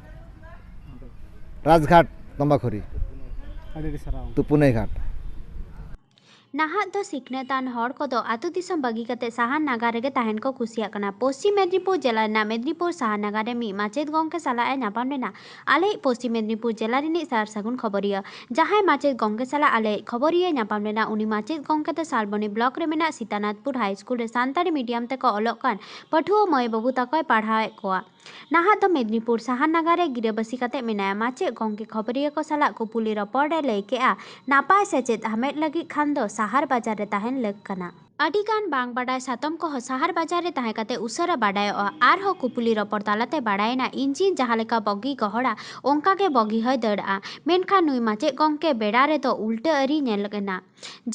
ᱨᱟᱡᱽᱜᱷᱟᱴ ᱛᱚᱢᱵᱟᱠᱷᱩᱨᱤ᱾ ᱟᱹᱰᱤ ᱟᱹᱰᱤ ᱥᱟᱨᱦᱟᱣ᱾ ᱛᱩᱯᱩᱱᱟᱹᱭ ᱜᱷᱟᱴ᱾ ᱱᱟᱦᱟᱜ ᱫᱚ ᱥᱤᱠᱷᱱᱟᱹᱛᱟᱱ ᱦᱚᱲ ᱠᱚᱫᱚ ᱟᱹᱛᱩ ᱫᱤᱥᱚᱢ ᱵᱟᱹᱜᱤ ᱠᱟᱛᱮ ᱥᱟᱦᱟᱨ ᱱᱟᱜᱟᱨ ᱨᱮᱜᱮ ᱛᱟᱦᱮᱱ ᱠᱚ ᱠᱩᱥᱤᱭᱟᱜ ᱠᱟᱱᱟ᱾ ᱯᱚᱥᱪᱤᱢ ᱢᱮᱫᱽᱱᱤᱯᱩᱨ ᱡᱮᱞᱟ ᱨᱮᱱᱟᱜ ᱢᱮᱫᱽᱱᱤᱯᱩᱨ ᱥᱟᱦᱟᱨ ᱱᱟᱜᱟᱨ ᱨᱮ ᱢᱤᱫ ᱢᱟᱪᱮᱫ ᱜᱚᱢᱠᱮ ᱥᱟᱞᱟᱜ ᱮ ᱧᱟᱯᱟᱢ ᱞᱮᱱᱟ ᱟᱞᱮᱭᱤᱡ ᱯᱚᱥᱪᱤᱢ ᱢᱮᱫᱽᱱᱤᱯᱩᱨ ᱡᱮᱞᱟ ᱨᱤᱱᱤᱡ ᱥᱟᱨ ᱥᱟᱹᱜᱩᱱ ᱠᱷᱚᱵᱚᱨᱤᱭᱟᱹ᱾ ᱡᱟᱦᱟᱸᱭ ᱢᱟᱪᱮᱫ ᱜᱚᱢᱠᱮ ᱥᱟᱞᱟᱜ ᱟᱞᱮᱭᱤᱡ ᱠᱷᱚᱵᱚᱨᱤᱭᱟᱹ ᱧᱟᱯᱟᱢ ᱞᱮᱱᱟ, ᱩᱱᱤ ᱢᱟᱪᱮᱫ ᱜᱚᱢᱠᱮ ᱫᱚ ᱥᱟᱞᱵᱚᱱᱤ ᱵᱞᱚᱠ ᱨᱮ ᱢᱮᱱᱟᱜ ᱥᱤᱛᱟᱱᱟᱛᱷᱯᱩᱨ ᱦᱟᱭ ᱥᱠᱩᱞ ᱨᱮ ᱥᱟᱱᱛᱟᱲᱤ ᱢᱤᱰᱤᱭᱟᱢ ᱛᱮᱠᱚ ᱚᱞᱚᱜ ᱠᱟᱱ ᱯᱟᱹᱴᱷᱩᱣᱟᱹ ᱢᱟᱹᱭ ᱵᱟᱹᱵᱩ ᱛᱟᱠᱚᱭ ᱯᱟᱲᱦᱟᱣᱮᱫ ᱠᱚᱣᱟ᱾ ᱱᱟᱦᱟᱜ ᱫᱚ ᱢᱮᱫᱽᱱᱤᱯᱩᱨ ᱥᱟᱦᱟᱨ ᱱᱟᱜᱟᱨ ᱨᱮ ᱜᱤᱨᱟᱹᱵᱟᱹᱥᱤ ᱠᱟᱛᱮ ᱢᱮᱱᱟᱭᱟ᱾ ᱢᱟᱪᱮᱫ ᱜᱚᱢᱠᱮ ᱠᱷᱚᱵᱚᱨᱤᱭᱟᱹ ᱠᱚ ᱥᱟᱞᱟᱜ ᱠᱩᱯᱩᱞᱤ ᱨᱚᱯᱚᱲ ᱨᱮ ᱞᱟᱹᱭ ᱠᱮᱜᱼᱟ, ᱱᱟᱯᱟᱭ ᱥᱮᱪᱮᱫ ᱦᱟᱢᱮᱴ ᱞᱟᱹᱜᱤᱫ ᱠᱷᱟᱱ ᱫᱚ ᱥᱟᱦᱟᱨ ᱵᱟᱡᱟᱨ ᱨᱮ ᱛᱟᱦᱮᱱ ᱞᱟᱹᱠ ᱠᱟᱱᱟ᱾ ᱟᱹᱰᱤ ᱜᱟᱱ ᱵᱟᱝ ᱵᱟᱰᱟᱭ ᱥᱟᱛᱚᱢ ᱠᱚᱦᱚᱸ ᱥᱟᱦᱟᱨ ᱵᱟᱡᱟᱨ ᱨᱮ ᱛᱟᱦᱮᱸ ᱠᱟᱛᱮ ᱩᱥᱟᱹᱨᱟ ᱵᱟᱰᱟᱭᱚᱜᱼᱟ᱾ ᱟᱨᱦᱚᱸ ᱠᱩᱯᱩᱞᱤ ᱨᱚᱯᱚᱲ ᱛᱟᱞᱟᱛᱮ ᱵᱟᱰᱟᱭᱮᱱᱟ, ᱤᱧᱡᱤᱱ ᱡᱟᱦᱟᱸ ᱞᱮᱠᱟ ᱵᱚᱜᱤ ᱜᱚᱦᱚᱲᱟ, ᱚᱱᱠᱟ ᱜᱮ ᱵᱚᱜᱤ ᱦᱚᱸᱭ ᱫᱟᱹᱲᱟᱜᱼᱟ᱾ ᱢᱮᱱᱠᱷᱟᱱ ᱱᱩᱭ ᱢᱟᱪᱮᱫ ᱜᱚᱢᱠᱮ ᱵᱮᱲᱟ ᱨᱮᱫᱚ ᱩᱞᱴᱟᱹ ᱟᱹᱨᱤ ᱧᱮᱞ ᱮᱱᱟ᱾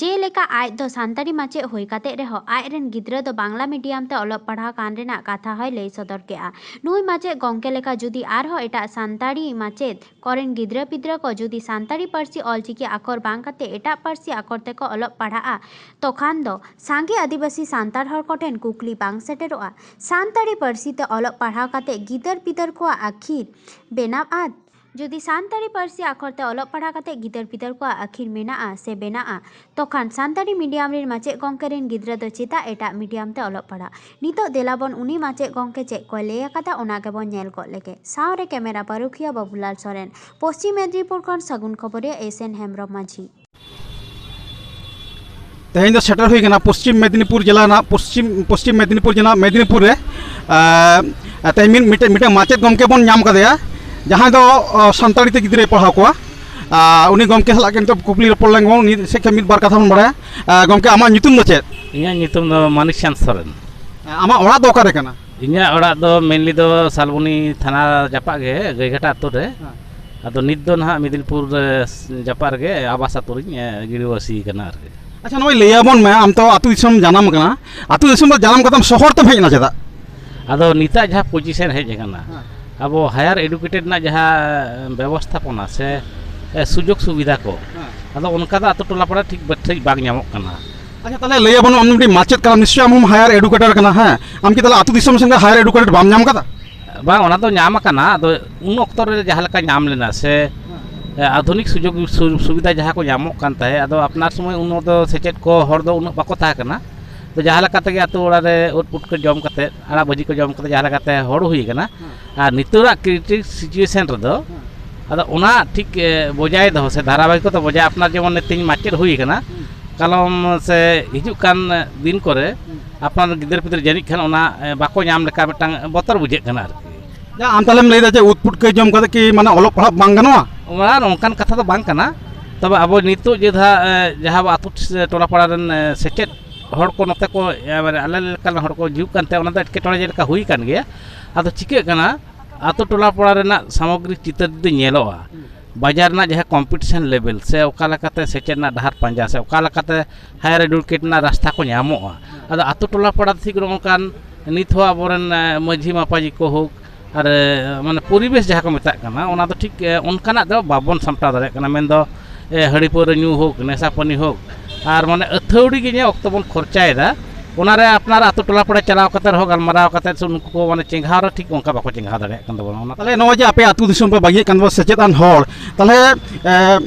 ᱡᱮᱞᱮᱠᱟ ᱟᱡ ᱫᱚ ᱥᱟᱱᱛᱟᱲᱤ ᱢᱟᱪᱮᱫ ᱦᱩᱭ ᱠᱟᱛᱮ ᱨᱮᱦᱚᱸ ᱟᱡ ᱨᱮᱱ ᱜᱤᱫᱽᱨᱟᱹ ᱫᱚ ᱵᱟᱝᱞᱟ ᱢᱤᱰᱤᱭᱟᱢ ᱛᱮ ᱚᱞᱚᱜ ᱯᱟᱲᱦᱟᱣ ᱠᱟᱱ ᱨᱮᱱᱟᱜ ᱠᱟᱛᱷᱟ ᱦᱚᱸᱭ ᱞᱟᱹᱭ ᱥᱚᱫᱚᱨ ᱠᱮᱜᱼᱟ᱾ ᱱᱩᱭ ᱢᱟᱪᱮᱫ ᱜᱚᱢᱠᱮ ᱞᱮᱠᱟ ᱡᱩᱫᱤ ᱟᱨᱦᱚᱸ ᱮᱴᱟᱜ ᱥᱟᱱᱛᱟᱲᱤ ᱢᱟᱪᱮᱫ ᱠᱚᱨᱮᱱ ᱜᱤᱫᱽᱨᱟᱹ ᱯᱤᱫᱽᱨᱟᱹ ᱠᱚ ᱡᱩᱫᱤ ᱥᱟᱱᱛᱟᱲᱤ ᱯᱟᱹᱨᱥᱤ ᱚᱞᱪᱤᱠᱤ ᱟᱠᱷᱚᱨ ᱵᱟᱝ ᱠᱟᱛᱮ ᱮᱴᱟᱜ ᱯᱟᱹᱨᱥᱤ ᱟᱠᱷᱚᱨ ᱛᱮᱠᱚ ᱚᱞᱚᱜ ᱯᱟᱲᱦᱟᱜᱼᱟ, ᱛᱚᱠᱷᱟᱱ ᱫᱚ ᱥᱟᱸᱜᱮ ᱟᱹᱫᱤᱵᱟᱹᱥᱤ ᱥᱟᱱᱛᱟᱲ ᱦᱚᱲ ᱠᱚᱴᱷᱮᱱ ᱠᱩᱠᱞᱤ ᱵᱟᱝ ᱥᱮᱴᱮᱨᱚᱜᱼᱟ, ᱥᱟᱱᱛᱟᱲᱤ ᱯᱟᱹᱨᱥᱤ ᱛᱮ ᱚᱞᱚᱜ ᱯᱟᱲᱦᱟᱣ ᱠᱟᱛᱮ ᱜᱤᱫᱟᱹᱨ ᱯᱤᱫᱟᱹᱨ ᱠᱚᱣᱟᱜ ᱟᱹᱠᱷᱤᱨ ᱵᱮᱱᱟᱣ ᱟᱫ ᱡᱩᱫᱤ ᱥᱟᱱᱛᱟᱲᱤ ᱯᱟᱹᱨᱥᱤ ᱟᱠᱷᱚᱨ ᱛᱮ ᱚᱞᱚᱜ ᱯᱟᱲᱦᱟᱣ ᱠᱟᱛᱮ ᱜᱤᱫᱟᱹᱨ ᱯᱤᱫᱟᱹᱨ ᱠᱚᱣᱟᱜ ᱟᱹᱠᱷᱤᱨ ᱢᱮᱱᱟᱜᱼᱟ ᱥᱮ ᱵᱮᱱᱟᱜᱼᱟ, ᱛᱚᱠᱷᱟᱱ ᱥᱟᱱᱛᱟᱲᱤ ᱢᱤᱰᱤᱭᱟᱢ ᱨᱮᱱ ᱢᱟᱪᱮᱫ ᱜᱚᱢᱠᱮ ᱨᱮᱱ ᱜᱤᱫᱽᱨᱟᱹ ᱫᱚ ᱪᱮᱫᱟᱜ ᱮᱴᱟᱜ ᱢᱤᱰᱤᱭᱟᱢ ᱛᱮ ᱚᱞᱚᱜ ᱯᱟᱲᱦᱟᱜ? ᱱᱤᱛᱚᱜ ᱫᱮᱞᱟ ᱵᱚᱱ ᱩᱱᱤ ᱢᱟᱪᱮᱫ ᱜᱚᱢᱠᱮ ᱪᱮᱫ ᱠᱚᱭ ᱞᱟᱹᱭ ᱟᱠᱟᱫᱟ, ᱚᱱᱟ ᱜᱮᱵᱚᱱ ᱧᱮᱞ ᱜᱚᱫ ᱞᱮᱜᱮ᱾ ᱥᱟᱶᱨᱮ ᱠᱮᱢᱮᱨᱟ ᱯᱟᱹᱨᱩᱠᱷᱤᱭᱟᱹ ᱵᱟᱵᱩᱞᱟᱞ ᱥᱚᱨᱮᱱ, ᱯᱚᱥᱪᱤᱢ ᱢᱮᱫᱽᱱᱤᱯᱩᱨ ᱠᱷᱚᱱ ᱥᱟᱹᱜᱩᱱ ᱠᱷᱚᱵᱚᱨᱤᱭᱟᱹ ᱮᱥ ᱮᱱ ᱦᱮᱢᱵᱨᱚᱢ ᱢᱟᱹᱡᱷᱤ᱾ ᱛᱮᱦᱮᱧ ᱫᱚ ᱥᱮᱴᱮᱨ ᱦᱩᱭ ᱠᱟᱱᱟ ᱯᱚᱥᱪᱤᱢ ᱢᱮᱫᱽᱱᱤᱯᱩᱨ ᱡᱮᱞᱟ ᱨᱮᱱᱟᱜ, ᱯᱚᱥᱪᱤᱢ, ᱯᱚᱥᱪᱤᱢ ᱢᱮᱫᱽᱱᱤᱯᱩᱨ ᱡᱮᱞᱟ ᱢᱮᱫᱽᱱᱤᱯᱩᱨ ᱨᱮ, ᱟᱨ ᱛᱮᱦᱮᱧ ᱢᱤᱫ, ᱢᱤᱫᱴᱮᱱ, ᱢᱤᱫᱴᱮᱱ ᱢᱟᱪᱮᱫ ᱜᱚᱢᱠᱮ ᱵᱚᱱ ᱧᱟᱢ ᱠᱟᱫᱮᱭᱟ, ᱡᱟᱦᱟᱸᱭ ᱫᱚ, ᱚ, ᱥᱟᱱᱛᱟᱲᱤ ᱛᱮ ᱜᱤᱫᱽᱨᱟᱹᱭ ᱯᱟᱲᱦᱟᱣ ᱠᱚᱣᱟ᱾ ᱟᱨ ᱩᱱᱤ ᱜᱚᱢᱠᱮ ᱥᱟᱞᱟᱜ ᱜᱮ ᱱᱤᱛᱚᱜ ᱠᱩᱠᱞᱤ ᱨᱚᱯᱚᱲ ᱞᱮᱱ ᱜᱮᱵᱚᱱ, ᱩᱱᱤ ᱥᱮᱫ ᱠᱷᱚᱱ ᱢᱤᱫ ᱵᱟᱨ ᱠᱟᱛᱷᱟ ᱵᱚᱱ ᱵᱟᱲᱟᱭᱟ᱾ ᱟᱨ ᱜᱚᱢᱠᱮ, ᱟᱢᱟᱜ ᱧᱩᱛᱩᱢ ᱫᱚ ᱪᱮᱫ? ᱤᱧᱟᱹᱜ ᱧᱩᱛᱩᱢ ᱫᱚ ᱢᱟᱱᱤᱠ ᱪᱟᱸᱫᱽ ᱥᱚᱨᱮᱱ᱾ ᱟᱢᱟᱜ ᱚᱲᱟᱜ ᱫᱚ ᱚᱠᱟᱨᱮ ᱠᱟᱱᱟ? ᱤᱧᱟᱹᱜ ᱚᱲᱟᱜ ᱫᱚ mainly ᱫᱚ ᱥᱟᱞᱵᱚᱱᱤ ᱛᱷᱟᱱᱟ ᱡᱟᱯᱟᱜ ᱜᱮ, ᱜᱟᱹᱭᱜᱷᱟᱴᱟ ᱟᱹᱛᱩ ᱨᱮ᱾ ᱦᱮᱸ᱾ ᱟᱫᱚ ᱱᱤᱛ ᱫᱚ ᱱᱟᱦᱟᱜ ᱢᱤᱫᱤᱞᱯᱩᱨ ᱨᱮ ᱡᱟᱯᱟᱜ ᱨᱮᱜᱮ ᱟᱵᱟᱥ ᱟᱹᱛᱩ ᱨᱤᱧ, ᱮ, ᱜᱤᱨᱟᱹᱵᱟᱹᱥᱤ ᱠᱟᱱᱟ ᱟᱨᱠᱤ᱾ ᱟᱪᱪᱷᱟ, ᱱᱚᱜᱼᱚᱭ ᱞᱟᱹᱭ ᱟᱵᱚᱱ ᱢᱮ, ᱟᱢ ᱛᱚ ᱟᱹᱛᱩ ᱫᱤᱥᱚᱢ ᱡᱟᱱᱟᱢ ᱠᱟᱱᱟ, ᱟᱹᱛᱩ ᱫᱤᱥᱚᱢ ᱫᱚ ᱡᱟᱱᱟᱢ ᱠᱟᱛᱮᱢ ᱥᱚᱦᱚᱨ ᱛᱮᱢ ᱦᱮᱡ ᱮᱱᱟ ᱪᱮᱫᱟᱜ? ᱟᱫᱚ ᱱᱤᱛᱟᱜ ᱡᱟᱦᱟᱸ ᱯᱚᱡᱤᱥᱚᱱ ᱦᱮᱡ ᱟᱠᱟᱱᱟ, ᱦᱮᱸ᱾ ᱟᱵᱚ ᱦᱟᱭᱟᱨ ᱮᱰᱩᱠᱮᱴᱮᱰ ᱨᱮᱱᱟᱜ ᱡᱟᱦᱟᱸ ᱵᱮᱵᱚᱥᱛᱷᱟᱯᱚᱱᱟ ᱥᱮ, ᱦᱮᱸ᱾ ᱮ, ᱥᱩᱡᱳᱜᱽ ᱥᱩᱵᱤᱫᱷᱟ ᱠᱚ, ᱦᱮᱸ᱾ ᱟᱫᱚ ᱚᱱᱠᱟ ᱫᱚ ᱟᱹᱛᱩ ᱴᱚᱞᱟ ᱯᱟᱲᱟ ᱴᱷᱤᱠ ᱵᱮ-, ᱴᱷᱤᱠ ᱵᱟᱝ ᱧᱟᱢᱚᱜ ᱠᱟᱱᱟ᱾ ᱟᱪᱪᱷᱟ, ᱛᱟᱦᱚᱞᱮ ᱞᱟᱹᱭ ᱟᱵᱚᱱ, ᱟᱢ ᱫᱚ ᱢᱤᱫᱴᱤᱡ ᱢᱟᱪᱮᱫ ᱠᱟᱱᱟᱢ, ᱱᱤᱥᱪᱚᱭ ᱟᱢ ᱦᱚᱸ ᱦᱟᱭᱟᱨ ᱮᱰᱩᱠᱮᱴᱮᱰ ᱠᱟᱱᱟ, ᱦᱮᱸ? ᱟᱢ ᱠᱤ ᱛᱟᱦᱚᱞᱮ ᱟᱹᱛᱩ ᱫᱤᱥᱚᱢ ᱥᱮᱱ ᱦᱟᱭᱟᱨ ᱮᱰᱩᱠᱮᱴᱮᱰ ᱵᱟᱢ ᱧᱟᱢ ᱠᱟᱫᱟ? ᱵᱟᱝ, ᱚᱱᱟ ᱫᱚ ᱧᱟᱢ ᱟᱠᱟᱱᱟ᱾ ᱟᱫᱚ ᱩᱱ ᱚᱠᱛᱚ ᱨᱮ ᱡᱟᱦᱟᱸ ᱞᱮᱠᱟ ᱧᱟᱢ ᱞᱮᱱᱟ ᱥᱮ, ᱦᱮᱸ᱾ ᱮ, ᱟᱫᱷᱩᱱᱤᱠ ᱥᱩᱡᱳᱜᱽ ᱥᱩ-, ᱥᱩᱵᱤᱫᱷᱟ ᱡᱟᱦᱟᱸ ᱠᱚ ᱧᱟᱢᱚᱜ ᱠᱟᱱ ᱛᱟᱦᱮᱸᱫ, ᱟᱫᱚ ᱟᱯᱱᱟᱨ ᱥᱚᱢᱚᱭ ᱩᱱ ᱫᱚ ᱥᱮᱪᱮᱫ ᱠᱚ ᱦᱚᱲ ᱫᱚ ᱩᱱᱟᱹᱜ ᱵᱟᱠᱚ ᱛᱟᱦᱮᱸ ᱠᱟᱱᱟ᱾ ᱛᱚ ᱡᱟᱦᱟᱸ ᱞᱮᱠᱟ ᱛᱮᱜᱮ ᱟᱹᱛᱩ ᱚᱲᱟᱜ ᱨᱮ ᱩᱫ ᱯᱩᱴᱠᱟᱹ ᱡᱚᱢ ᱠᱟᱛᱮᱫ, ᱟᱲᱟᱜ ᱵᱷᱟᱹᱡᱤ ᱠᱚ ᱡᱚᱢ ᱠᱟᱛᱮᱫ ᱡᱟᱦᱟᱸ ᱞᱮᱠᱟᱛᱮ ᱦᱚᱲ ᱦᱩᱭ ᱟᱠᱟᱱᱟ, ᱦᱮᱸ᱾ ᱟᱨ ᱱᱤᱛᱚᱜᱟᱜ ᱠᱨᱤᱴᱤᱠ ᱥᱤᱪᱩᱭᱮᱥᱚᱱ ᱨᱮᱫᱚ ᱦᱮᱸ᱾ ᱟᱫᱚ ᱚᱱᱟ ᱴᱷᱤᱠ, ᱮ, ᱵᱚᱡᱟᱭ ᱫᱚᱦᱚ ᱥᱮ ᱫᱷᱟᱨᱟᱵᱟᱦᱤᱠᱚᱛᱟ ᱵᱚᱡᱟᱭ, ᱟᱯᱱᱟᱨ ᱡᱮᱢᱚᱱ ᱱᱤᱛ ᱤᱧ ᱢᱟᱪᱮᱫ ᱦᱩᱭ ᱟᱠᱟᱱᱟ, ᱦᱮᱸ᱾ ᱠᱟᱞᱚᱢ ᱥᱮ ᱦᱤᱡᱩᱜ ᱠᱟᱱ ᱫᱤᱱ ᱠᱚᱨᱮ ᱦᱮᱸ᱾ ᱟᱯᱱᱟᱨ ᱜᱤᱫᱟᱹᱨ ᱯᱤᱫᱟᱹᱨ ᱡᱟᱹᱱᱤᱡ ᱠᱷᱟᱱ ᱚᱱᱟ, ᱮ, ᱵᱟᱠᱚ ᱧᱟᱢ ᱞᱮᱠᱟ ᱢᱤᱫᱴᱟᱝ ᱵᱚᱛᱚᱨ ᱵᱩᱡᱷᱟᱹᱜ ᱠᱟᱱᱟ ᱟᱨᱠᱤ᱾ ᱡᱟ, ᱟᱢ ᱛᱟᱦᱞᱮᱢ ᱞᱟᱹᱭᱫᱟ ᱡᱮ ᱩᱫ ᱯᱩᱴᱠᱟᱹ ᱡᱚᱢ ᱠᱟᱛᱮ ᱠᱤ ᱢᱟᱱᱮ ᱚᱞᱚᱜ ᱯᱟᱲᱦᱟᱜ ᱵᱟᱝ ᱜᱟᱱᱚᱜᱼᱟ? ᱚᱱᱟ ᱱᱚᱝᱠᱟᱱ ᱠᱟᱛᱷᱟ ᱫᱚ ᱵᱟᱝ ᱠᱟᱱᱟ᱾ ᱛᱚᱵᱮ ᱟᱵᱚ ᱱᱤᱛᱚᱜ ᱡᱮ ᱫᱷᱟ-, ᱮ, ᱡᱟᱦᱟᱸ ᱟᱵᱚ ᱟᱹᱛᱩ ᱴᱚᱞᱟ ᱯᱟᱲᱟ ᱨᱮᱱ, ᱮ, ᱥᱮᱪᱮᱫ ᱦᱚᱲ ᱠᱚ ᱱᱚᱛᱮ ᱠᱚ, ᱮ, ᱢᱟᱱᱮ ᱟᱞᱮ ᱞᱮᱠᱟᱱ ᱦᱚᱲ ᱠᱚ ᱦᱤᱡᱩᱜ ᱠᱟᱱᱛᱮ ᱚᱱᱟ ᱫᱚ ᱮᱴᱠᱮᱴᱚᱬᱮ ᱡᱮᱞᱮᱠᱟ ᱦᱩᱭ ᱟᱠᱟᱱ ᱜᱮᱭᱟ᱾ ᱟᱫᱚ ᱪᱤᱠᱟᱹᱜ ᱠᱟᱱᱟ, ᱟᱹᱛᱩ ᱴᱚᱞᱟ ᱯᱟᱲᱟ ᱨᱮᱱᱟᱜ ᱥᱟᱢᱚᱜᱽᱨᱤᱠ ᱪᱤᱛᱟᱹᱨ ᱡᱩᱫᱤ ᱧᱮᱞᱚᱜᱼᱟ, ᱦᱩᱸ᱾ ᱵᱟᱡᱟᱨ ᱨᱮᱱᱟᱜ ᱡᱟᱦᱟᱸ ᱠᱚᱢᱯᱤᱴᱤᱥᱚᱱ ᱞᱮᱵᱮᱞ ᱥᱮ ᱚᱠᱟ ᱞᱮᱠᱟᱛᱮ ᱥᱮᱪᱮᱫ ᱨᱮᱱᱟᱜ ᱰᱟᱦᱟᱨ ᱯᱟᱸᱡᱟ ᱥᱮ ᱚᱠᱟ ᱞᱮᱠᱟᱛᱮ ᱦᱟᱭᱟᱨ ᱮᱰᱩᱠᱮᱴ ᱨᱮᱱᱟᱜ ᱨᱟᱥᱛᱟ ᱠᱚ ᱧᱟᱢᱚᱜᱼᱟ, ᱦᱩᱸ᱾ ᱟᱫᱚ ᱟᱹᱛᱩ ᱴᱚᱞᱟ ᱯᱟᱲᱟ ᱫᱚ ᱴᱷᱤᱠ ᱱᱚᱜᱼᱚ ᱱᱚᱝᱠᱟᱱ ᱱᱤᱛ ᱦᱚᱸ ᱟᱵᱚᱨᱮᱱ, ᱮ, ᱢᱟᱹᱡᱷᱤ ᱢᱟᱯᱟᱡᱤ ᱠᱚ ᱦᱳᱠ, ᱟᱨ, ᱮ, ᱢᱟᱱᱮ ᱯᱚᱨᱤᱵᱮᱥ ᱡᱟᱦᱟᱸ ᱠᱚ ᱢᱮᱛᱟᱜ ᱠᱟᱱᱟ, ᱚᱱᱟ ᱫᱚ ᱴᱷᱤᱠ, ᱮ, ᱚᱱᱠᱟᱱᱟᱜ ᱫᱚ ᱵᱟᱵᱚᱱ ᱥᱟᱢᱴᱟᱣ ᱫᱟᱲᱮᱭᱟᱜ ᱠᱟᱱᱟ᱾ ᱢᱮᱱᱫᱚ, ᱮ, ᱦᱟᱺᱰᱤ ᱯᱟᱹᱣᱨᱟᱹ ᱧᱩ ᱦᱳᱠ, ᱱᱮᱥᱟ ᱯᱟᱹᱱᱤ ᱦᱳᱠ, ᱟᱨ ᱢᱟᱱᱮ ᱟᱹᱛᱷᱟᱹᱣᱲᱤ ᱜᱮ ᱡᱮ ᱚᱠᱛᱚ ᱵᱚᱱ ᱠᱷᱚᱨᱪᱟᱭᱮᱫᱟ, ᱚᱱᱟᱨᱮ ᱟᱯᱱᱟᱨ ᱟᱹᱛᱩ ᱴᱚᱞᱟ ᱯᱟᱲᱟ ᱪᱟᱞᱟᱣ ᱠᱟᱛᱮ ᱨᱮᱦᱚᱸ ᱜᱟᱞᱢᱟᱨᱟᱣ ᱠᱟᱛᱮ ᱥᱮ ᱩᱱᱠᱩ ᱠᱚ ᱢᱟᱱᱮ ᱪᱮᱸᱜᱷᱟᱣ ᱨᱮ ᱴᱷᱤᱠ ᱚᱱᱠᱟ ᱵᱟᱠᱚ ᱪᱮᱸᱜᱷᱟᱣ ᱫᱟᱲᱮᱭᱟᱜ ᱠᱟᱱ ᱛᱟᱵᱚᱱᱟ᱾ ᱚᱱᱟ ᱛᱟᱦᱞᱮ ᱱᱚᱜᱼᱚᱭ ᱡᱮ ᱟᱯᱮ ᱟᱹᱛᱩ ᱫᱤᱥᱚᱢ ᱯᱮ ᱵᱟᱹᱜᱤᱭᱮᱫ ᱠᱟᱱ ᱛᱟᱵᱚᱱᱟ ᱥᱮᱪᱮᱫ ᱟᱱ ᱦᱚᱲ, ᱛᱟᱦᱞᱮ, ᱮ,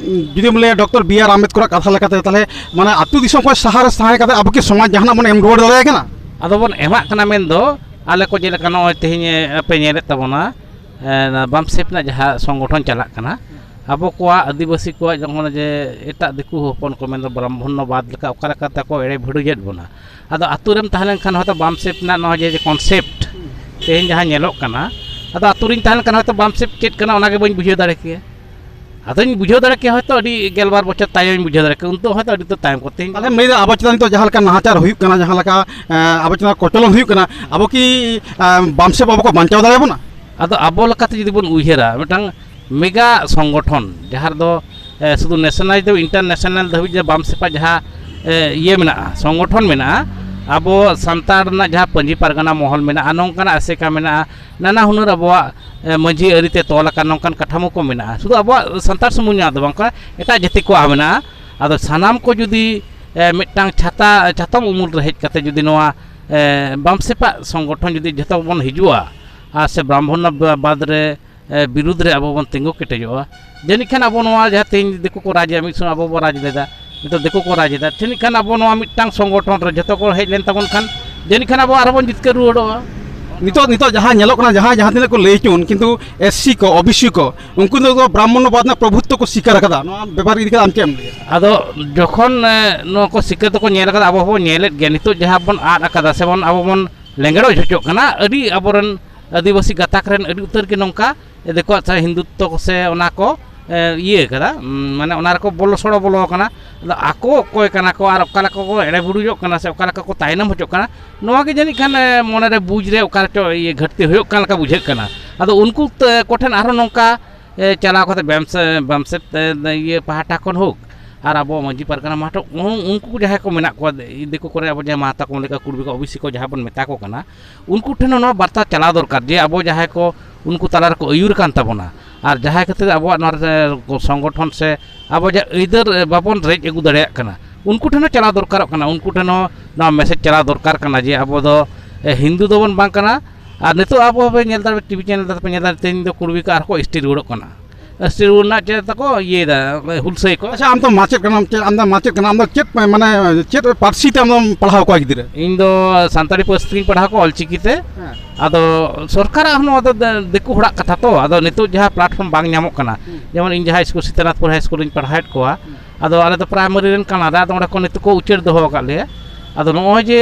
ᱡᱩᱫᱤᱢ ᱞᱟᱹᱭᱟ ᱰᱚᱠᱴᱚᱨ ᱵᱤ ᱟᱨ ᱟᱢᱵᱮᱫᱠᱚᱨᱟᱜ ᱠᱟᱛᱷᱟ ᱞᱮᱠᱟᱛᱮ, ᱛᱟᱦᱞᱮ ᱢᱟᱱᱮ ᱟᱹᱛᱩ ᱫᱤᱥᱚᱢ ᱠᱷᱚᱱ ᱥᱟᱦᱟ ᱨᱮ ᱛᱟᱦᱮᱸ ᱠᱟᱛᱮ ᱟᱵᱚ ᱠᱤ ᱥᱚᱢᱟᱡᱽ ᱡᱟᱦᱟᱱᱟᱜ ᱵᱚᱱ ᱮᱢ ᱨᱩᱣᱟᱹᱲ ᱫᱟᱲᱮᱭᱟᱭ ᱠᱟᱱᱟ? ᱟᱫᱚ ᱵᱚᱱ ᱮᱢᱟᱜ ᱠᱟᱱᱟ ᱢᱮᱱᱫᱚ, ᱟᱞᱮ ᱠᱚ ᱡᱮᱞᱮᱠᱟ ᱱᱚᱜᱼᱚᱭ ᱛᱮᱦᱮᱧ, ᱮ, ᱯᱮ ᱧᱮᱞᱮᱫ ᱛᱟᱵᱚᱱᱟ, ᱮ, ᱱᱚᱣᱟ ᱵᱟᱢᱥᱮᱯ ᱨᱮᱱᱟᱜ ᱡᱟᱦᱟᱸ ᱥᱚᱝᱜᱚᱴᱷᱚᱱ ᱪᱟᱞᱟᱜ ᱠᱟᱱᱟ, ᱟᱵᱚ ᱠᱚᱣᱟᱜ ᱟᱹᱫᱤᱵᱟᱹᱥᱤ ᱠᱚᱣᱟᱜ ᱡᱮᱢᱚᱱ ᱡᱮ ᱮᱴᱟᱜ ᱫᱤᱠᱩ ᱦᱚᱯᱚᱱ ᱠᱚ ᱢᱮᱱᱫᱚ ᱵᱨᱟᱦᱢᱚᱬᱵᱟᱫᱽ ᱞᱮᱠᱟ ᱚᱠᱟ ᱞᱮᱠᱟ ᱛᱮᱠᱚ ᱮᱲᱮ ᱵᱷᱤᱲᱤᱡᱮᱫ ᱵᱚᱱᱟ᱾ ᱟᱫᱚ ᱟᱹᱛᱩ ᱨᱮᱢ ᱛᱟᱦᱮᱸ ᱞᱮᱱᱠᱷᱟᱱ ᱦᱚᱭᱛᱳ ᱵᱟᱢᱥᱮᱯ ᱨᱮᱱᱟᱜ ᱱᱚᱣᱟ ᱡᱮ, ᱡᱮ ᱠᱚᱱᱥᱮᱯᱴ ᱛᱮᱦᱮᱧ ᱡᱟᱦᱟᱸ ᱧᱮᱞᱚᱜ ᱠᱟᱱᱟ, ᱟᱫᱚ ᱟᱹᱛᱩ ᱨᱤᱧ ᱛᱟᱦᱮᱸ ᱞᱮᱱᱠᱷᱟᱱ ᱦᱚᱭᱛᱳ ᱵᱟᱢᱥᱮᱯ ᱪᱮᱫ ᱠᱟᱱᱟ ᱚᱱᱟᱜᱮ ᱵᱟᱹᱧ ᱵᱩᱡᱷᱟᱹᱣ ᱫᱟᱲᱮ ᱠᱮᱭᱟ᱾ ᱟᱫᱚᱧ ᱵᱩᱡᱷᱟᱹᱣ ᱫᱟᱲᱮ ᱠᱮᱭᱟ ᱦᱚᱭᱛᱳ ᱟᱹᱰᱤ ᱜᱮᱞᱵᱟᱨ ᱵᱚᱪᱷᱚᱨ ᱛᱟᱭᱚᱢᱤᱧ ᱵᱩᱡᱷᱟᱹᱣ ᱫᱟᱲᱮ ᱠᱮᱭᱟ, ᱩᱱ ᱫᱚ ᱦᱚᱭᱛᱳ ᱟᱹᱰᱤ ᱩᱛᱟᱹᱨ ᱛᱟᱭᱚᱢ ᱠᱚ ᱛᱮᱦᱮᱧ᱾ ᱛᱟᱦᱞᱮᱢ ᱞᱟᱹᱭᱫᱟ ᱟᱵᱚ ᱪᱮᱛᱟᱱ ᱱᱤᱛᱚᱜ ᱡᱟᱦᱟᱸ ᱞᱮᱠᱟ ᱱᱟᱦᱟᱪᱟᱨ ᱦᱩᱭᱩᱜ ᱠᱟᱱᱟ, ᱡᱟᱦᱟᱸ ᱞᱮᱠᱟ, ᱮᱸ, ᱟᱵᱚ ᱪᱮᱛᱟᱱ ᱠᱚᱪᱞᱚᱱ ᱦᱩᱭᱩᱜ ᱠᱟᱱᱟ, ᱟᱵᱚ ᱠᱤ, ᱮᱸ, ᱵᱟᱢᱥᱮᱯ ᱟᱵᱚ ᱠᱚ ᱵᱟᱧᱪᱟᱣ ᱫᱟᱲᱮᱭᱟᱵᱚᱱᱟ? ᱟᱫᱚ ᱟᱵᱚ ᱞᱮᱠᱟᱛᱮ ᱡᱩᱫᱤ ᱵᱚᱱ ᱩᱭᱦᱟᱹᱨᱟ, ᱢᱤᱫᱴᱟᱝ ᱢᱮᱜᱟ ᱥᱚᱝᱜᱚᱴᱷᱚᱱ, ᱡᱟᱦᱟᱸ ᱨᱮᱫᱚ ᱮ, ᱥᱩᱫᱷᱩ ᱱᱮᱥᱚᱱᱟᱞ ᱫᱚ, ᱤᱱᱴᱟᱨᱱᱮᱥᱚᱱᱟᱞ ᱫᱷᱟᱹᱵᱤᱡ ᱡᱮ ᱵᱟᱢ ᱥᱮᱯᱟ ᱡᱟᱦᱟᱸ ᱮ, ᱤᱭᱟᱹ ᱢᱮᱱᱟᱜᱼᱟ, ᱥᱚᱝᱜᱚᱴᱷᱚᱱ ᱢᱮᱱᱟᱜᱼᱟ, ᱟᱵᱚ ᱥᱟᱱᱛᱟᱲ ᱨᱮᱱᱟᱜ ᱡᱟᱦᱟᱸ ᱯᱟᱹᱧᱡᱤ ᱯᱟᱨᱜᱟᱱᱟ ᱢᱚᱦᱚᱞ ᱢᱮᱱᱟᱜᱼᱟ, ᱱᱚᱝᱠᱟᱱᱟᱜ ᱟᱥᱮᱠᱟ ᱢᱮᱱᱟᱜᱼᱟ, ᱱᱟᱱᱟ ᱦᱩᱱᱟᱹᱨ ᱟᱵᱚᱣᱟᱜ ᱮ, ᱢᱟᱹᱡᱷᱤ ᱟᱹᱨᱤᱛᱮ ᱛᱚᱞ ᱟᱠᱟᱱ ᱱᱚᱝᱠᱟᱱ ᱠᱟᱴᱷᱟᱢᱳ ᱠᱚ ᱢᱮᱱᱟᱜᱼᱟ᱾ ᱥᱩᱫᱷᱩ ᱟᱵᱚᱣᱟᱜ ᱥᱟᱱᱛᱟᱲ ᱥᱩᱢᱩᱝ ᱧᱚᱜ ᱫᱚ ᱵᱟᱝ ᱠᱟᱱᱟ, ᱮᱴᱟᱜ ᱡᱟᱹᱛᱤ ᱠᱚᱣᱟᱜ ᱦᱚᱸ ᱢᱮᱱᱟᱜᱼᱟ᱾ ᱟᱫᱚ ᱥᱟᱱᱟᱢ ᱠᱚ ᱡᱩᱫᱤ ᱮ, ᱢᱤᱫᱴᱟᱝ ᱪᱷᱟᱛᱟ, ᱪᱟᱛᱚᱢ ᱩᱢᱩᱞ ᱨᱮ ᱦᱮᱡ ᱠᱟᱛᱮ ᱡᱩᱫᱤ ᱱᱚᱣᱟ ᱮ, ᱵᱟᱢ ᱥᱮᱯᱟᱜ ᱥᱚᱝᱜᱚᱴᱷᱚᱱ ᱡᱩᱫᱤ ᱡᱷᱚᱛᱚ ᱵᱚᱱ ᱦᱤᱡᱩᱜᱼᱟ ᱟᱨ ᱥᱮ ᱵᱨᱟᱦᱢᱚᱱᱟᱵᱟᱫᱽ ᱨᱮ ᱮ, ᱵᱤᱨᱩᱫᱽ ᱨᱮ ᱟᱵᱚ ᱵᱚᱱ ᱛᱤᱸᱜᱩ ᱠᱮᱴᱮᱡᱚᱜᱼᱟ, ᱡᱟᱹᱱᱤᱡ ᱠᱷᱟᱱ ᱟᱵᱚ ᱱᱚᱣᱟ ᱡᱟᱦᱟᱸ ᱛᱮᱦᱮᱧ ᱫᱤᱠᱩ ᱠᱚ ᱨᱟᱡᱽ ᱮᱫᱟ, ᱢᱤᱫ ᱥᱚᱢᱚᱭ ᱟᱵᱚ ᱵᱚᱱ ᱨᱟᱡᱽ ᱞᱮᱫᱟ, ᱱᱤᱛᱚᱜ ᱫᱤᱠᱩ ᱠᱚ ᱨᱟᱡᱽ ᱮᱫᱟ, ᱡᱟᱹᱱᱤᱡ ᱠᱷᱟᱱ ᱟᱵᱚ ᱱᱚᱣᱟ ᱢᱤᱫᱴᱟᱝ ᱥᱚᱝᱜᱚᱴᱷᱚᱱ ᱨᱮ ᱡᱷᱚᱛᱚ ᱠᱚ ᱦᱮᱡ ᱞᱮᱱ ᱛᱟᱵᱚᱱ ᱠᱷᱟᱱ, ᱡᱟᱹᱱᱤᱡ ᱠᱷᱟᱱ ᱟᱵᱚ ᱟᱨᱦᱚᱸ ᱵᱚᱱ ᱡᱤᱛᱠᱟᱹᱨ ᱨᱩᱣᱟᱹᱲᱚᱜᱼᱟ᱾ ᱱᱤᱛᱚᱜ, ᱱᱤᱛᱚᱜ ᱡᱟᱦᱟᱸ ᱧᱮᱞᱚᱜ ᱠᱟᱱᱟ, ᱡᱟᱦᱟᱸᱭ ᱡᱟᱦᱟᱸ ᱛᱤᱱᱟᱹᱜ ᱠᱚ ᱞᱟᱹᱭ ᱦᱚᱪᱚᱱ, ᱠᱤᱱᱛᱩ ᱮᱥ ᱥᱤ ᱠᱚ, ᱳ ᱵᱤ ᱥᱤ ᱠᱚ, ᱩᱱᱠᱩ ᱫᱚ ᱵᱨᱟᱦᱢᱚᱱᱚᱵᱟᱫᱽ ᱨᱮᱱᱟᱜ ᱯᱨᱚᱵᱷᱩᱛᱛᱚ ᱠᱚ ᱥᱤᱠᱟᱨ ᱟᱠᱟᱫᱟ᱾ ᱱᱚᱣᱟ ᱵᱮᱯᱟᱨ ᱤᱫᱤ ᱠᱟᱛᱮ ᱟᱢ ᱪᱮᱫ ᱮᱢ ᱞᱟᱹᱭᱟ? ᱟᱫᱚ ᱡᱚᱠᱷᱚᱱ ᱮ, ᱱᱚᱣᱟ ᱠᱚ ᱥᱤᱠᱟᱹᱨ ᱫᱚᱠᱚ ᱧᱮᱞ ᱟᱠᱟᱫᱟ, ᱟᱵᱚ ᱦᱚᱸᱵᱚᱱ ᱧᱮᱞᱮᱫ ᱜᱮᱭᱟ, ᱱᱤᱛᱚᱜ ᱡᱟᱦᱟᱸ ᱵᱚᱱ ᱟᱫ ᱟᱠᱟᱫᱟ ᱥᱮᱵᱚᱱ ᱟᱵᱚ ᱵᱚᱱ ᱞᱮᱸᱜᱮᱲᱚᱡ ᱦᱚᱪᱚᱜ ᱠᱟᱱᱟ, ᱟᱹᱰᱤ ᱟᱵᱚᱨᱮᱱ ᱟᱹᱫᱤᱵᱟᱹᱥᱤ ᱜᱟᱛᱟᱠ ᱨᱮᱱ ᱟᱹᱰᱤ ᱩᱛᱟᱹᱨ ᱜᱮ ᱱᱚᱝᱠᱟ ᱫᱤᱠᱩᱣᱟᱜ ᱥᱮ ᱦᱤᱱᱫᱩᱛᱛᱚ ᱠᱚ ᱥᱮ ᱚᱱᱟ ᱠᱚ ᱮ, ᱤᱭᱟᱹ ᱠᱟᱫᱟ, ᱩᱢ, ᱢᱟᱱᱮ ᱚᱱᱟ ᱨᱮᱠᱚ ᱵᱚᱞᱚ ᱥᱚᱲᱚ ᱵᱚᱞᱚ ᱟᱠᱟᱱᱟ᱾ ᱟᱫᱚ ᱟᱠᱚ ᱚᱠᱚᱭ ᱠᱟᱱᱟ ᱠᱚ ᱟᱨ ᱚᱠᱟ ᱞᱮᱠᱟ ᱠᱚ ᱮᱲᱮ ᱵᱩᱨᱩᱡᱚᱜ ᱠᱟᱱᱟ ᱥᱮ ᱚᱠᱟ ᱞᱮᱠᱟ ᱠᱚ ᱛᱟᱭᱱᱚᱢ ᱦᱚᱪᱚᱜ ᱠᱟᱱᱟ, ᱱᱚᱣᱟ ᱜᱮ ᱡᱟᱹᱱᱤᱡ ᱠᱷᱟᱱ ᱮ, ᱢᱚᱱᱮᱨᱮ ᱵᱩᱡᱽ ᱨᱮ ᱚᱠᱟ ᱨᱮᱪᱚ ᱤᱭᱟᱹ ᱜᱷᱟᱹᱴᱛᱤ ᱦᱩᱭᱩᱜ ᱠᱟᱱ ᱞᱮᱠᱟ ᱵᱩᱡᱷᱟᱹᱜ ᱠᱟᱱᱟ᱾ ᱟᱫᱚ ᱩᱱᱠᱩ ᱛᱮ-, ᱠᱚᱴᱷᱮᱱ ᱟᱨᱦᱚᱸ ᱱᱚᱝᱠᱟ ᱮ, ᱪᱟᱞᱟᱣ ᱠᱟᱛᱮ ᱵᱮᱢᱥᱮ-, ᱵᱟᱢᱥᱮᱫ ᱮ, ᱤᱭᱟᱹ ᱯᱟᱦᱴᱟ ᱠᱷᱚᱱ ᱦᱳᱠ ᱟᱨ ᱟᱵᱚ ᱢᱟᱹᱡᱷᱤ ᱯᱟᱨᱜᱟᱱᱟ ᱢᱟᱦᱴᱚ ᱩᱱ-, ᱩᱱᱠᱩ ᱡᱟᱦᱟᱸᱭ ᱠᱚ ᱢᱮᱱᱟᱜ ᱠᱚᱣᱟ, ᱫᱤᱠᱩ ᱠᱚᱨᱮ ᱟᱵᱚ ᱡᱟᱦᱟᱸᱭ ᱢᱟᱦᱟᱛᱟ ᱠᱚ ᱞᱮᱠᱟ ᱠᱩᱲᱵᱤ ᱠᱚ ᱳ ᱵᱤ ᱥᱤ ᱠᱚ ᱡᱟᱦᱟᱸ ᱵᱚᱱ ᱢᱮᱛᱟ ᱠᱚ ᱠᱟᱱᱟ, ᱩᱱᱠᱩ ᱴᱷᱮᱱ ᱦᱚᱸ ᱱᱚᱣᱟ ᱵᱟᱨᱛᱟ ᱪᱟᱞᱟᱣ ᱫᱚᱨᱠᱟᱨ ᱡᱮ ᱟᱵᱚ ᱡᱟᱦᱟᱸᱭ ᱠᱚ ᱩᱱᱠᱩ ᱛᱟᱞᱟ ᱨᱮᱠᱚ ᱟᱹᱭᱩᱨ ᱠᱟᱱ ᱛᱟᱵᱚᱱᱟ ᱟᱨ ᱡᱟᱦᱟᱸᱭ ᱠᱷᱟᱹᱛᱤᱨ ᱟᱵᱚᱣᱟᱜ ᱱᱚᱣᱟ ᱨᱮ ᱥᱚᱝᱜᱚᱴᱷᱚᱱ ᱥᱮ ᱟᱵᱚ ᱡᱟᱦᱟᱸ ᱟᱹᱭᱫᱟᱹᱨ ᱵᱟᱵᱚᱱ ᱨᱮᱡ ᱟᱹᱜᱩ ᱫᱟᱲᱮᱭᱟᱜ ᱠᱟᱱᱟ, ᱩᱱᱠᱩ ᱴᱷᱮᱱ ᱦᱚᱸ ᱪᱟᱞᱟᱣ ᱫᱚᱨᱠᱟᱨᱚᱜ ᱠᱟᱱᱟ, ᱩᱱᱠᱩ ᱴᱷᱮᱱ ᱦᱚᱸ ᱱᱚᱣᱟ ᱢᱮᱥᱮᱡᱽ ᱪᱟᱞᱟᱣ ᱫᱚᱨᱠᱟᱨ ᱠᱟᱱᱟ ᱡᱮ ᱟᱵᱚ ᱫᱚ ᱮ, ᱦᱤᱱᱫᱩ ᱫᱚᱵᱚᱱ ᱵᱟᱝ ᱠᱟᱱᱟ᱾ ᱟᱨ ᱱᱤᱛᱚᱜ ᱟᱵᱚ ᱯᱮ ᱧᱮᱞ ᱫᱟ, ᱴᱤ ᱵᱷᱤ ᱪᱮᱱᱮᱞ ᱫᱟᱛᱟ ᱯᱮ ᱧᱮᱞ ᱫᱟ, ᱛᱮᱦᱮᱧ ᱫᱚ ᱠᱩᱲᱵᱤ ᱠᱚ ᱟᱨᱦᱚᱸ ᱠᱚ ᱮᱥ ᱴᱤ ᱨᱩᱣᱟᱹᱲᱚᱜ ᱠᱟᱱᱟ᱾ ᱮᱥ ᱴᱤ ᱨᱩᱣᱟᱹᱲ ᱨᱮᱱᱟᱜ ᱪᱮᱫ ᱛᱟᱠᱚ ᱤᱭᱟᱹᱭ ᱫᱟ, ᱦᱩᱞᱥᱟᱹᱭ ᱠᱚ᱾ ᱟᱪᱪᱷᱟ, ᱟᱢ ᱫᱚ ᱢᱟᱪᱮᱫ ᱠᱟᱱᱟᱢ, ᱪᱮᱫ ᱟᱢ ᱫᱚ ᱢᱟᱪᱮᱫ ᱠᱟᱱᱟᱢ, ᱟᱢ ᱫᱚ ᱪᱮᱫ ᱢᱟᱱᱮ ᱪᱮᱫ ᱯᱟᱹᱨᱥᱤ ᱛᱮ ᱟᱢ ᱫᱚᱢ ᱯᱟᱲᱦᱟᱣ ᱠᱚᱣᱟ ᱜᱤᱫᱽᱨᱟᱹ? ᱤᱧ ᱫᱚ ᱥᱟᱱᱛᱟᱲᱤ ᱯᱟᱹᱨᱥᱤ ᱛᱮᱜᱤᱧ ᱯᱟᱲᱦᱟᱣ ᱠᱚᱣᱟ, ᱚᱞᱪᱤᱠᱤ ᱛᱮ᱾ ᱦᱮᱸ᱾ ᱟᱫᱚ ᱥᱚᱨᱠᱟᱨᱟᱜ ᱦᱚᱸ ᱱᱚᱣᱟ ᱫᱚ ᱫᱮ-, ᱫᱤᱠᱩ ᱦᱚᱲᱟᱜ ᱠᱟᱛᱷᱟ ᱛᱚ, ᱟᱫᱚ ᱱᱤᱛᱚᱜ ᱡᱟᱦᱟᱸ platform ᱵᱟᱝ ᱧᱟᱢᱚᱜ ᱠᱟᱱᱟ, ᱦᱩᱸ᱾ ᱡᱮᱢᱚᱱ ᱤᱧ ᱡᱟᱦᱟᱸ ᱥᱠᱩᱞ ᱥᱤᱛᱟᱱᱟᱛᱷᱯᱩᱨ ᱦᱟᱭ ᱥᱠᱩᱞ ᱨᱤᱧ ᱯᱟᱲᱦᱟᱣᱮᱫ ᱠᱚᱣᱟ, ᱦᱩᱸ᱾ ᱟᱫᱚ ᱟᱞᱮ ᱫᱚ ᱯᱨᱟᱭᱢᱟᱨᱤ ᱨᱮᱱ ᱠᱟᱱᱟᱞᱮ, ᱟᱫᱚ ᱚᱸᱰᱮ ᱠᱷᱚᱱ ᱱᱤᱛᱚᱜ ᱠᱚ ᱩᱪᱟᱹᱲ ᱫᱚᱦᱚ ᱟᱠᱟᱫ ᱞᱮᱭᱟ᱾ ᱟᱫᱚ ᱱᱚᱜᱼᱚᱭ ᱡᱮ,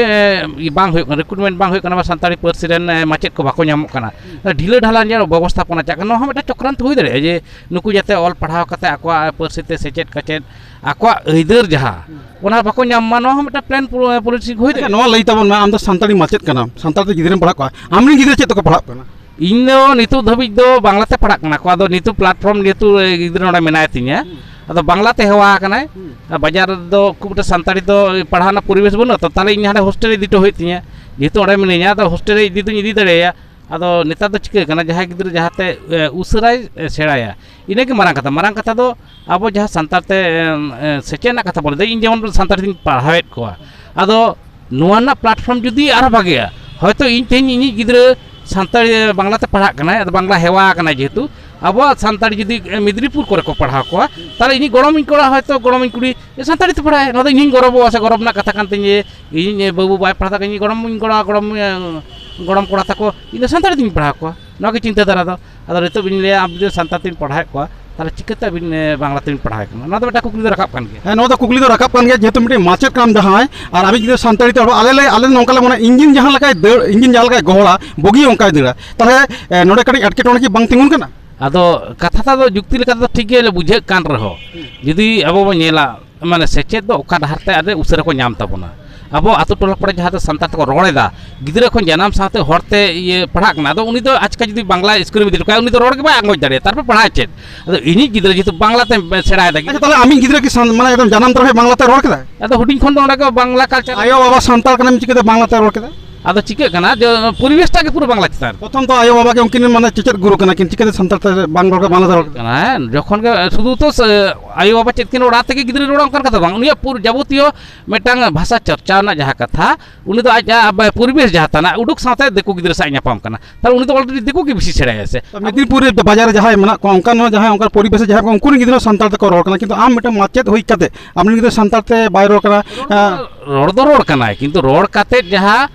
ᱮ, ᱵᱟᱝ ᱦᱩᱭᱩᱜ ᱠᱟᱱᱟ, ᱨᱤᱠᱨᱩᱴᱢᱮᱱᱴ ᱵᱟᱝ ᱦᱩᱭᱩᱜ ᱠᱟᱱᱟ, ᱵᱟ ᱥᱟᱱᱛᱟᱲᱤ ᱯᱟᱹᱨᱥᱤ ᱨᱮᱱ, ᱮ, ᱢᱟᱪᱮᱫ ᱠᱚ ᱵᱟᱠᱚ ᱧᱟᱢᱚᱜ ᱠᱟᱱᱟ, ᱦᱩᱸ᱾ ᱰᱷᱤᱞᱟᱹ ᱰᱷᱟᱞᱟ ᱡᱮ ᱵᱮᱵᱚᱥᱛᱷᱟᱯᱚᱱᱟ ᱪᱟᱜ ᱠᱟᱱᱟ, ᱱᱚᱣᱟ ᱦᱚᱸ ᱢᱤᱫᱴᱟᱝ ᱪᱚᱠᱨᱟᱱᱛ ᱦᱩᱭ ᱫᱟᱲᱮᱭᱟᱜᱼᱟ ᱡᱮ ᱱᱩᱠᱩ ᱡᱟᱛᱮ ᱚᱞ ᱯᱟᱲᱦᱟᱣ ᱠᱟᱛᱮ ᱟᱠᱚᱣᱟᱜ ᱯᱟᱹᱨᱥᱤ ᱛᱮ ᱥᱮᱪᱮᱫ ᱠᱟᱛᱮᱫ ᱟᱠᱚᱣᱟᱜ ᱟᱹᱭᱫᱟᱹᱨ ᱡᱟᱦᱟᱸ, ᱦᱩᱸ᱾ ᱚᱱᱟ ᱵᱟᱠᱚ ᱧᱟᱢ ᱢᱟ, ᱱᱚᱣᱟ ᱦᱚᱸ ᱢᱤᱫᱴᱟᱝ ᱯᱞᱮᱱ ᱯᱚ-, ᱯᱚᱞᱤᱥᱤ ᱦᱩᱭ ᱟᱪᱪᱷᱟ, ᱫᱟᱲᱮᱭᱟᱜᱼᱟ᱾ ᱱᱚᱣᱟ ᱞᱟᱹᱭ ᱛᱟᱵᱚᱱ ᱢᱮ, ᱟᱢ ᱫᱚ ᱥᱟᱱᱛᱟᱲᱤ ᱢᱟᱪᱮᱫ ᱠᱟᱱᱟᱢ, ᱥᱟᱱᱛᱟᱲ ᱛᱮ ᱜᱤᱫᱽᱨᱟᱹᱢ ᱯᱟᱲᱦᱟᱜ ᱠᱚᱣᱟ, ᱟᱢᱨᱮᱱ ᱜᱤᱫᱽᱨᱟᱹ ᱪᱮᱫ ᱛᱮᱠᱚ ᱯᱟᱲᱦᱟᱜ ᱠᱟᱱᱟ? ᱤᱧ ᱫᱚ ᱱᱤᱛᱚᱜ ᱫᱷᱟᱹᱵᱤᱡ ᱫᱚ ᱵᱟᱝᱞᱟ ᱛᱮ ᱯᱟᱲᱦᱟᱜ ᱠᱟᱱᱟ ᱠᱚ᱾ ᱟᱫᱚ ᱱᱤᱛᱚᱜ platform ᱡᱮᱦᱮᱛᱩ, ᱮ, ᱜᱤᱫᱽᱨᱟᱹ ᱱᱚᱰᱮ ᱢᱮᱱᱟᱭ ᱛᱤᱧᱟ, ᱦᱩᱸ᱾ ᱟᱫᱚ ᱵᱟᱝᱞᱟ ᱛᱮ ᱦᱮᱣᱟ ᱟᱠᱟᱱᱟᱭ᱾ ᱦᱩᱸ᱾ ᱟᱨ ᱵᱟᱡᱟᱨ ᱨᱮᱫᱚ ᱠᱷᱩᱵ ᱮᱠᱴᱟ ᱥᱟᱱᱛᱟᱲᱤ ᱫᱚ ᱯᱟᱲᱦᱟᱣ ᱨᱮᱱᱟᱜ ᱯᱚᱨᱤᱵᱮᱥ ᱵᱟᱹᱱᱩᱜᱼᱟ ᱛᱚ, ᱛᱟᱦᱞᱮ ᱤᱧ ᱦᱟᱸᱰᱮ ᱦᱳᱥᱴᱮᱞ ᱨᱮ ᱤᱫᱤ ᱦᱚᱴᱚ ᱦᱩᱭᱩᱜ ᱛᱤᱧᱟ᱾ ᱡᱮᱦᱮᱛᱩ ᱚᱸᱰᱮ ᱢᱤᱱᱟᱹᱧᱟ, ᱟᱫᱚ ᱦᱳᱥᱴᱮᱞ ᱨᱮ ᱤᱫᱤ ᱫᱩᱧ ᱤᱫᱤ ᱫᱟᱲᱮᱭᱟᱭᱟ᱾ ᱟᱫᱚ ᱱᱮᱛᱟᱨ ᱫᱚ ᱪᱤᱠᱟᱹ ᱠᱟᱱᱟ, ᱡᱟᱦᱟᱸᱭ ᱜᱤᱫᱽᱨᱟᱹ ᱡᱟᱦᱟᱸᱛᱮ, ᱮ, ᱩᱥᱟᱹᱨᱟᱭ, ᱮ, ᱥᱮᱬᱟᱭᱟ, ᱤᱱᱟᱹᱜᱮ ᱢᱟᱨᱟᱝ ᱠᱟᱛᱷᱟ᱾ ᱢᱟᱨᱟᱝ ᱠᱟᱛᱷᱟ ᱫᱚ ᱟᱵᱚ ᱡᱟᱦᱟᱸ ᱥᱟᱱᱛᱟᱲ ᱛᱮ, ᱮᱢ, ᱮ, ᱥᱮᱪᱮᱫ ᱨᱮᱱᱟᱜ ᱠᱟᱛᱷᱟ ᱵᱚᱱ ᱞᱟᱹᱭᱫᱟ, ᱤᱧ ᱡᱮᱢᱚᱱ ᱥᱟᱱᱛᱟᱲᱤ ᱛᱤᱧ ᱯᱟᱲᱦᱟᱣᱮᱫ ᱠᱚᱣᱟ, ᱟᱫᱚ ᱱᱚᱣᱟ ᱨᱮᱱᱟᱜ platform ᱡᱩᱫᱤ ᱟᱨᱦᱚᱸ ᱵᱷᱟᱜᱮᱜᱼᱟ, ᱦᱚᱭᱛᱳ ᱤᱧ ᱛᱮᱦᱮᱧ ᱤᱧᱤᱡ ᱜᱤᱫᱽᱨᱟᱹ ᱥᱟᱱᱛᱟᱲᱤ, ᱵᱟᱝᱞᱟ ᱛᱮ ᱯᱟᱲᱦᱟᱜ ᱠᱟᱱᱟᱭ, ᱟᱫᱚ ᱵᱟᱝᱞᱟ ᱦᱮᱣᱟ ᱟᱠᱟᱱᱟᱭ ᱡᱮᱦᱮᱛᱩ, ᱟᱵᱚᱣᱟᱜ ᱥᱟᱱᱛᱟᱲᱤ ᱡᱩᱫᱤ, ᱮ, ᱢᱮᱫᱽᱱᱤᱯᱩᱨ ᱠᱚᱨᱮ ᱠᱚ ᱯᱟᱲᱦᱟᱣ ᱠᱚᱣᱟ, ᱛᱟᱦᱞᱮ ᱤᱧᱤᱡ ᱜᱚᱲᱚᱢᱤᱧ ᱠᱚᱲᱟ, ᱦᱚᱭᱛᱳ ᱜᱚᱲᱚᱢᱤᱧ ᱠᱩᱲᱤ, ᱮ, ᱥᱟᱱᱛᱟᱲᱤ ᱛᱮ ᱯᱟᱲᱦᱟᱜᱼᱟᱭ᱾ ᱱᱚᱣᱟ ᱫᱚ ᱤᱧ ᱦᱚᱸᱧ ᱜᱚᱨᱚᱵᱚᱜᱼᱟ ᱥᱮ ᱜᱚᱨᱚᱵᱽ ᱨᱮᱱᱟᱜ ᱠᱟᱛᱷᱟ ᱠᱟᱱ ᱛᱤᱧ ᱡᱮ ᱤᱧ, ᱮ, ᱵᱟᱹᱵᱩ ᱵᱟᱭ ᱯᱟᱲᱦᱟᱣ ᱫᱟᱲᱮᱭᱟᱜ ᱠᱟᱱᱟ, ᱤᱧᱤᱡ ᱜᱚᱲᱚᱢᱤᱧ ᱠᱚᱲᱟ, ᱜᱚᱲᱚᱢ, ᱮ, ᱜᱚᱲᱚᱢ ᱠᱚᱲᱟ ᱛᱟᱠᱚ, ᱤᱧ ᱫᱚ ᱥᱟᱱᱛᱟᱲᱤ ᱛᱤᱧ ᱯᱟᱲᱦᱟᱣ ᱠᱚᱣᱟ᱾ ᱱᱚᱣᱟ ᱜᱮ ᱪᱤᱱᱛᱟᱹ ᱫᱷᱟᱨᱟ ᱫᱚ᱾ ᱟᱫᱚ ᱱᱤᱛᱚᱜ ᱵᱤᱱ ᱞᱟᱹᱭᱟ, ᱟᱢ ᱡᱩᱫᱤ ᱥᱟᱱᱛᱟᱲ ᱛᱮᱢ ᱯᱟᱲᱦᱟᱣᱮᱫ ᱠᱚᱣᱟ, ᱛᱟᱦᱞᱮ ᱪᱤᱠᱟᱹᱛᱮ ᱟᱹᱵᱤᱱ, ᱮ, ᱵᱟᱝᱞᱟ ᱛᱮᱵᱤᱱ ᱯᱟᱲᱦᱟᱣᱮᱫ ᱠᱟᱱᱟ? ᱱᱚᱣᱟ ᱫᱚ ᱢᱤᱫᱴᱟᱝ ᱠᱩᱠᱞᱤ ᱫᱚ ᱨᱟᱠᱟᱵ ᱠᱟᱱ ᱜᱮᱭᱟ᱾ ᱦᱮᱸ, ᱱᱚᱣᱟ ᱫᱚ ᱠᱩᱠᱞᱤ ᱫᱚ ᱨᱟᱠᱟᱵ ᱠᱟᱱ ᱜᱮᱭᱟ, ᱡᱮᱦᱮᱛᱩ ᱢᱤᱫᱴᱮᱱ ᱢᱟᱪᱮᱫ ᱠᱟᱱᱟᱢ ᱡᱟᱦᱟᱸᱭ, ᱟᱨ ᱟᱵᱤᱱ ᱡᱩᱫᱤ ᱥᱟᱱᱛᱟᱲᱤ ᱛᱮ ᱚᱞᱚᱜ, ᱟᱞᱮ ᱞᱮ, ᱟᱞᱮ ᱱᱚᱝᱠᱟ ᱞᱮ ᱢᱚᱱᱮ, ᱤᱧᱡᱤᱱ ᱡᱟᱦᱟᱸ ᱞᱮᱠᱟᱭ ᱫᱟᱹᱲ, ᱤᱧᱡᱤᱱ ᱡᱟᱦᱟᱸ ᱞᱮᱠᱟᱭ ᱜᱚᱦᱚᱲᱟ, ᱵᱚᱜᱤ ᱚᱱᱠᱟᱭ ᱫᱟᱹᱲᱟ᱾ ᱛᱟᱦᱞᱮ, ᱮ, ᱱᱚᱰᱮ ᱠᱟᱹᱴᱤᱡ ᱮᱴᱠᱮᱴᱚᱬᱮ ᱠᱤ ᱵᱟᱝ ᱛᱤᱸᱜᱩᱱ ᱠᱟᱱᱟ? ᱟᱫᱚ ᱠᱟᱛᱷᱟ ᱫᱚ ᱡᱩᱠᱛᱤ ᱞᱮᱠᱟ ᱛᱮᱫᱚ ᱴᱷᱤᱠ ᱜᱮ ᱵᱩᱡᱷᱟᱹᱜ ᱠᱟᱱ ᱨᱮᱦᱚᱸ, ᱦᱩᱸ᱾ ᱡᱩᱫᱤ ᱟᱵᱚ ᱵᱚᱱ ᱧᱮᱞᱟ, ᱢᱟᱱᱮ ᱥᱮᱪᱮᱫ ᱫᱚ ᱚᱠᱟ ᱰᱟᱦᱟᱨ ᱛᱮ ᱟᱹᱰᱤ ᱩᱥᱟᱹᱨᱟ ᱠᱚ ᱧᱟᱢ ᱛᱟᱵᱚᱱᱟ᱾ ᱟᱵᱚ ᱟᱛᱳ ᱴᱚᱞᱟ ᱯᱟᱲᱟ ᱡᱟᱦᱟᱸ ᱫᱚ ᱥᱟᱱᱛᱟᱲ ᱛᱮᱠᱚ ᱨᱚᱲ ᱮᱫᱟ, ᱜᱤᱫᱽᱨᱟᱹ ᱠᱷᱚᱱ ᱡᱟᱱᱟᱢ ᱥᱟᱶᱛᱮ ᱦᱚᱲᱛᱮ ᱤᱭᱟᱹ ᱯᱟᱲᱦᱟᱜ ᱠᱟᱱᱟ, ᱟᱫᱚ ᱩᱱᱤ ᱫᱚ ᱟᱪᱠᱟ ᱡᱩᱫᱤ ᱵᱟᱝᱞᱟ ᱥᱠᱩᱞ ᱨᱮᱢ ᱤᱫᱤ ᱦᱚᱴᱚ ᱠᱟᱭᱟ, ᱩᱱᱤ ᱫᱚ ᱨᱚᱲ ᱜᱮ ᱵᱟᱭ ᱟᱸᱜᱚᱪ ᱫᱟᱲᱮᱭᱟᱜᱼᱟ, ᱛᱟᱨᱯᱚᱨ ᱯᱟᱲᱦᱟᱜ ᱪᱮᱫ? ᱟᱫᱚ ᱤᱧᱤᱡ ᱜᱤᱫᱽᱨᱟᱹ ᱡᱮᱦᱮᱛᱩ ᱵᱟᱝᱞᱟ ᱛᱮ ᱥᱮᱬᱟᱭ ᱞᱟᱹᱜᱤᱫ᱾ ᱟᱪᱪᱷᱟ, ᱛᱟᱦᱞᱮ ᱟᱢᱤᱡ ᱜᱤᱫᱽᱨᱟᱹ ᱠᱤ ᱥᱟᱱ-, ᱢᱟᱱᱮ ᱮᱠᱫᱚᱢ ᱡᱟᱱᱟᱢ ᱛᱚᱨᱟ ᱠᱷᱚᱱ ᱵᱟᱝᱞᱟ ᱛᱮ ᱨᱚᱲ ᱠᱮᱫᱟᱭ? ᱟᱫᱚ ᱦᱩᱰᱤᱧ ᱠᱷᱚᱱ ᱫᱚ ᱚᱸᱰᱮ ᱜᱮ ᱵᱟᱝᱞᱟ culture᱾ ᱟᱭᱳ ᱵᱟᱵᱟ ᱥᱟᱱᱛᱟᱲ ᱠᱟᱱᱟᱢ, ᱪᱤᱠᱟᱹᱛᱮ ᱵᱟᱝᱞᱟ ᱛᱮ ᱨᱚᱲ ᱠᱮᱫᱟ? ᱟᱫᱚ ᱪᱤᱠᱟᱹᱜ ᱠᱟᱱᱟ ᱡᱮ ᱯᱚᱨᱤᱵᱮᱥᱴᱟᱜ ᱜᱮ ᱯᱩᱨᱟᱹ ᱵᱟᱝᱞᱟ ᱪᱮᱛᱟᱱ ᱨᱮ᱾ ᱯᱨᱚᱛᱷᱚᱢ ᱫᱚ ᱟᱭᱳ ᱵᱟᱵᱟ ᱜᱮ, ᱩᱱᱠᱤᱱ ᱢᱟᱱᱮ ᱪᱮᱪᱮᱫ ᱜᱩᱨᱩ ᱠᱟᱱᱟ ᱠᱤᱱ, ᱪᱤᱠᱟᱹᱛᱮ ᱥᱟᱱᱛᱟᱲ ᱛᱮ ᱵᱟᱝ ᱨᱚᱲ, ᱵᱟᱝᱞᱟ ᱛᱮ ᱨᱚᱲ ᱠᱮᱫᱟ? ᱠᱟᱱᱟ, ᱦᱮᱸ, ᱡᱚᱠᱷᱚᱱ ᱜᱮ ᱥᱩᱫᱷᱩ ᱛᱚ ᱥᱮ ᱟᱭᱳ ᱵᱟᱵᱟ ᱪᱮᱫ ᱠᱤᱱ ᱨᱚᱲᱟ ᱛᱮᱜᱮ ᱜᱤᱫᱽᱨᱟᱹ ᱨᱚᱲᱟ, ᱚᱱᱠᱟᱱ ᱠᱟᱛᱷᱟ ᱵᱟᱝ᱾ ᱩᱱᱤᱭᱟᱜ ᱯᱩᱨ-, ᱡᱟᱵᱚᱛᱤᱭᱚ ᱢᱤᱫᱴᱟᱝ ᱵᱷᱟᱥᱟ ᱪᱚᱨᱪᱟ ᱨᱮᱱᱟᱜ ᱡᱟᱦᱟᱸ ᱠᱟᱛᱷᱟ, ᱩᱱᱤ ᱫᱚ ᱟᱡ, ᱟᱡ ᱯᱚᱨᱤᱵᱮᱥ ᱡᱟᱦᱟᱸ ᱛᱟᱱᱟ, ᱩᱰᱩᱠ ᱥᱟᱶᱛᱮ ᱫᱤᱠᱩ ᱜᱤᱫᱽᱨᱟᱹ ᱥᱟᱶ ᱧᱟᱯᱟᱢ ᱠᱟᱱᱟ, ᱛᱟᱦᱞᱮ ᱩᱱᱤ ᱫᱚ already ᱫᱤᱠᱩ ᱜᱮ ᱵᱮᱥᱤ ᱥᱮᱬᱟᱭᱟ ᱥᱮ᱾ ᱛᱚ ᱢᱮᱫᱽᱱᱤᱯᱩᱨ ᱨᱮ ᱵᱟᱡᱟᱨ ᱨᱮ ᱡᱟᱦᱟᱸᱭ ᱢᱮᱱᱟᱜ ᱠᱚᱣᱟ, ᱚᱱᱠᱟᱱ ᱦᱚᱸ ᱡᱟᱦᱟᱸᱭ ᱚᱱᱠᱟ ᱯᱚᱨᱤᱵᱮᱥ ᱨᱮ ᱡᱟᱦᱟᱸᱭ ᱠᱚ, ᱩᱱᱠᱩ ᱨᱮᱱ ᱜᱤᱫᱽᱨᱟᱹ ᱥᱟᱱᱛᱟᱲ ᱛᱮᱠᱚ ᱨᱚᱲ ᱠᱟᱱᱟ, ᱠᱤᱱᱛᱩ ᱟᱢ ᱢᱤᱫᱴᱟᱝ ᱢᱟᱪᱮᱫ ᱦᱩᱭ ᱠᱟᱛᱮ ᱟᱢ ᱨᱮᱱ ᱜᱤᱫᱽᱨᱟᱹ ᱥᱟᱱᱛᱟᱲ ᱛᱮ ᱵᱟᱭ ᱨᱚᱲ ᱠᱟᱱᱟ᱾ ᱨᱚᱲ ᱫᱚ, ᱨᱚᱲ ᱫᱚ ᱨᱚᱲ ᱠᱟᱱᱟᱭ, ᱠᱤᱱᱛᱩ ᱨᱚᱲ ᱠᱟᱛᱮ ᱡᱟᱦᱟᱸ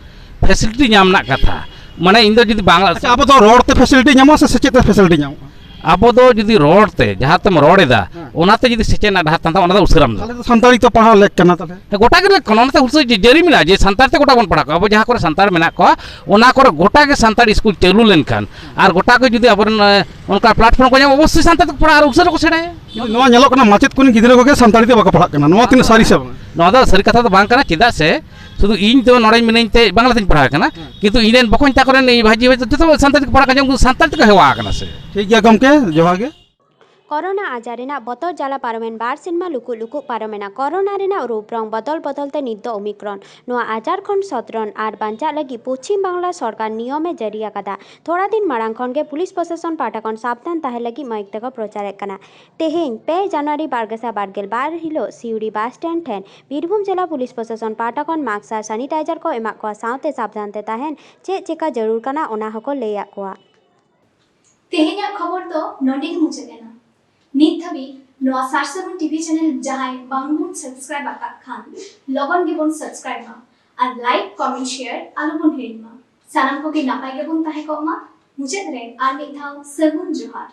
facility ᱧᱟᱢ ᱨᱮᱱᱟᱜ ᱠᱟᱛᱷᱟ, ᱢᱟᱱᱮ ᱤᱧ ᱫᱚ ᱡᱩᱫᱤ ᱵᱟᱝᱞᱟ ᱟᱪᱪᱷᱟ, ᱟᱵᱚ ᱫᱚ ᱨᱚᱲ ᱛᱮ facility ᱧᱟᱢᱚᱜᱼᱟ ᱥᱮ ᱥᱮᱪᱮᱫ ᱛᱮ facility ᱧᱟᱢᱚᱜᱼᱟ? ᱟᱵᱚ ᱫᱚ ᱡᱩᱫᱤ ᱨᱚᱲ ᱛᱮ ᱡᱟᱦᱟᱸ ᱛᱮᱢ ᱨᱚᱲ ᱮᱫᱟ, ᱦᱮᱸ᱾ ᱚᱱᱟᱛᱮ ᱡᱩᱫᱤ ᱥᱮᱪᱮᱫ ᱨᱮᱱᱟᱜ ᱰᱟᱦᱟᱨ ᱛᱟᱦᱮᱱ ᱛᱟᱢᱟ, ᱚᱱᱟ ᱫᱚ ᱩᱥᱟᱹᱨᱟᱢ ᱫᱚ᱾ ᱛᱟᱦᱞᱮ ᱛᱚ ᱥᱟᱱᱛᱟᱲᱤ ᱛᱚ ᱯᱟᱲᱦᱟᱣ ᱞᱮᱠ ᱠᱟᱱᱟ ᱛᱟᱦᱞᱮ᱾ ᱦᱮᱸ, ᱜᱚᱴᱟ ᱜᱮ ᱞᱮᱠ ᱠᱟᱱᱟ, ᱚᱱᱟᱛᱮ ᱩᱥᱟᱹᱨᱟ ᱡᱟᱹ-, ᱡᱟᱹᱨᱤ ᱢᱮᱱᱟᱜᱼᱟ ᱡᱮ ᱥᱟᱱᱛᱟᱲ ᱛᱮ ᱜᱚᱴᱟ ᱵᱚᱱ ᱯᱟᱲᱦᱟᱣ ᱠᱚᱣᱟ᱾ ᱟᱵᱚ ᱡᱟᱦᱟᱸ ᱠᱚᱨᱮ ᱥᱟᱱᱛᱟᱲ ᱢᱮᱱᱟᱜ ᱠᱚᱣᱟ, ᱚᱱᱟ ᱠᱚᱨᱮ ᱜᱚᱴᱟ ᱜᱮ ᱥᱟᱱᱛᱟᱲ ᱥᱠᱩᱞ ᱪᱟᱹᱞᱩ ᱞᱮᱱᱠᱷᱟᱱ ᱟᱨ ᱜᱚᱴᱟ ᱜᱮ ᱡᱩᱫᱤ ᱟᱵᱚᱨᱮᱱ, ᱮ, ᱚᱱᱠᱟ platform ᱠᱚ ᱧᱟᱢᱟ, ᱚᱵᱚᱥᱥᱳᱭ ᱥᱟᱱᱛᱟᱲ ᱛᱮᱠᱚ ᱯᱟᱲᱦᱟᱜᱼᱟ ᱟᱨ ᱩᱥᱟᱹᱨᱟ ᱠᱚ ᱥᱮᱬᱟᱭᱟ᱾ ᱱᱚᱣᱟ ᱧᱮᱞᱚᱜ ᱠᱟᱱᱟ, ᱢᱟᱪᱮᱫ ᱠᱚᱨᱮᱱ ᱜᱤᱫᱽᱨᱟᱹ ᱠᱚᱜᱮ ᱥᱟᱱᱛᱟᱲᱤ ᱛᱮ ᱵᱟᱠᱚ ᱯᱟᱲᱦᱟᱜ ᱠᱟᱱᱟ, ᱱᱚᱣᱟ ᱛᱤᱱᱟᱹᱜ ᱥᱟᱹᱨᱤ ᱥᱮ ᱵᱟᱝ? ᱱᱚᱣᱟ ᱫᱚ ᱥᱟᱹᱨᱤ ᱠᱟᱛᱷᱟ ᱫᱚ ᱵᱟᱝ ᱠᱟᱱᱟ᱾ ᱪᱮᱫᱟᱜ ᱥᱮ ᱥᱩᱫᱷᱩ ᱤᱧ ᱫᱚ ᱱᱚᱰᱮᱧ ᱢᱤᱱᱟᱹᱧ ᱛᱮ ᱵᱟᱝᱞᱟ ᱛᱤᱧ ᱯᱟᱲᱦᱟᱣ ᱠᱟᱱᱟ, ᱠᱤᱱᱛᱩ ᱤᱧ ᱨᱮᱱ ᱵᱚᱠᱚᱧ ᱛᱟᱠᱚ ᱨᱮᱱ ᱵᱷᱟᱹᱡᱤ ᱵᱷᱟᱹᱡᱤ ᱡᱚᱛᱚ ᱥᱟᱱᱛᱟᱲᱤ ᱛᱮᱠᱚ ᱯᱟᱲᱦᱟᱜ ᱠᱟᱱᱟ, ᱩᱱᱠᱩ ᱥᱟᱱᱛᱟᱲ ᱛᱮᱠᱚ ᱦᱮᱣᱟ ᱟᱠᱟᱱᱟ ᱥᱮ᱾ ᱴᱷᱤᱠ ᱜᱮᱭᱟ ᱜᱚᱢᱠᱮ, ᱡᱚᱦᱟᱨ ᱜᱮ᱾ ᱠᱚᱨᱳᱱᱟ ᱟᱡᱟᱨ ᱨᱮᱱᱟᱜ ᱵᱚᱛᱚᱨ ᱡᱟᱞᱟ ᱯᱟᱨᱚᱢᱮᱱ ᱵᱟᱨ ᱥᱮᱨᱢᱟ ᱞᱩᱠᱩᱜ ᱞᱩᱠᱩᱜ ᱯᱟᱨᱚᱢᱮᱱᱟ᱾ ᱠᱚᱨᱳᱱᱟ ᱨᱮᱱᱟᱜ ᱨᱩᱯ ᱨᱚᱝ ᱵᱚᱫᱚᱞ ᱵᱚᱫᱚᱞ ᱛᱮ ᱱᱤᱛ ᱫᱚ ᱳᱢᱤᱠᱨᱚᱱ᱾ ᱱᱚᱣᱟ ᱟᱡᱟᱨ ᱠᱷᱚᱱ ᱥᱚᱛᱨᱚᱱ ᱟᱨ ᱵᱟᱧᱪᱟᱜ ᱞᱟᱹᱜᱤᱫ ᱯᱚᱪᱷᱤᱢ ᱵᱟᱝᱞᱟ ᱥᱚᱨᱠᱟᱨ ᱱᱤᱭᱚᱢ ᱮ ᱡᱟᱹᱨᱤ ᱟᱠᱟᱫᱟ᱾ ᱛᱷᱚᱲᱟ ᱫᱤᱱ ᱢᱟᱲᱟᱝ ᱠᱷᱚᱱ ᱜᱮ ᱯᱩᱞᱤᱥ ᱯᱨᱚᱥᱟᱥᱚᱱ ᱯᱟᱦᱴᱟ ᱠᱷᱚᱱ ᱥᱟᱵᱫᱷᱟᱱ ᱛᱟᱦᱮᱸ ᱞᱟᱹᱜᱤᱫ ᱢᱟᱹᱭᱤᱠ ᱛᱮᱠᱚ ᱯᱨᱚᱪᱟᱨᱮᱫ ᱠᱟᱱᱟ᱾ ᱛᱮᱦᱮᱧ ᱯᱮ ᱡᱟᱱᱩᱣᱟᱨᱤ ᱵᱟᱨ ᱜᱮᱥᱟᱭ ᱵᱟᱨ ᱜᱮᱞ ᱵᱟᱨ ᱦᱤᱞᱳᱜ ᱥᱤᱣᱲᱤ ᱵᱟᱥ ᱥᱴᱮᱱᱰ ᱴᱷᱮᱱ ᱵᱤᱨᱵᱷᱩᱢ ᱡᱮᱞᱟ ᱯᱩᱞᱤᱥ ᱯᱨᱚᱥᱟᱥᱚᱱ ᱯᱟᱦᱴᱟ ᱠᱷᱚᱱ ᱢᱟᱥᱠ ᱟᱨ ᱥᱟᱱᱤᱴᱟᱭᱡᱟᱨ ᱠᱚ ᱮᱢᱟᱜ ᱠᱚᱣᱟ, ᱥᱟᱶᱛᱮ ᱥᱟᱵᱫᱷᱟᱱ ᱛᱮ ᱛᱟᱦᱮᱱ ᱪᱮᱫ ᱪᱮᱠᱟ ᱡᱟᱹᱨᱩᱲ ᱠᱟᱱᱟ ᱚᱱᱟ ᱦᱚᱸᱠᱚ ᱞᱟᱹᱭᱟᱫ ᱠᱚᱣᱟ᱾ ᱛᱮᱦᱮᱧᱟᱜ ᱠᱷᱚᱵᱚᱨ ᱫᱚ ᱱᱚᱰᱮ ᱜᱮ ᱢᱩᱪᱟᱹᱫ ᱮᱱᱟ᱾ ᱱᱤᱛ ᱫᱷᱟᱹᱵᱤᱡ ᱱᱚᱣᱟ ᱥᱟᱨᱥᱟᱹᱜᱩᱱ ᱴᱤᱵᱷᱤ ᱪᱮᱱᱮᱞ ᱡᱟᱦᱟᱸᱭ ᱵᱟᱝᱵᱚᱱ ᱥᱟᱵᱥᱠᱨᱟᱭᱤᱵ ᱟᱠᱟᱫ ᱠᱷᱟᱱ, ᱞᱚᱜᱚᱱ ᱜᱮᱵᱚᱱ ᱥᱟᱵᱥᱠᱨᱟᱭᱤᱵ ᱢᱟ ᱟᱨ ᱞᱟᱭᱤᱠ, ᱠᱚᱢᱮᱱᱴ, ᱥᱮᱭᱟᱨ ᱟᱞᱚᱵᱚᱱ ᱦᱤᱲᱤᱧ ᱢᱟ᱾ ᱥᱟᱱᱟᱢ ᱠᱚᱜᱮ ᱱᱟᱯᱟᱭ ᱜᱮᱵᱚᱱ ᱛᱟᱦᱮᱸ ᱠᱚᱜ ᱢᱟ᱾ ᱢᱩᱪᱟᱹᱫ ᱨᱮ ᱟᱨ ᱢᱤᱫ ᱫᱷᱟᱣ ᱥᱟᱹᱜᱩᱱ ᱡᱚᱦᱟᱨ᱾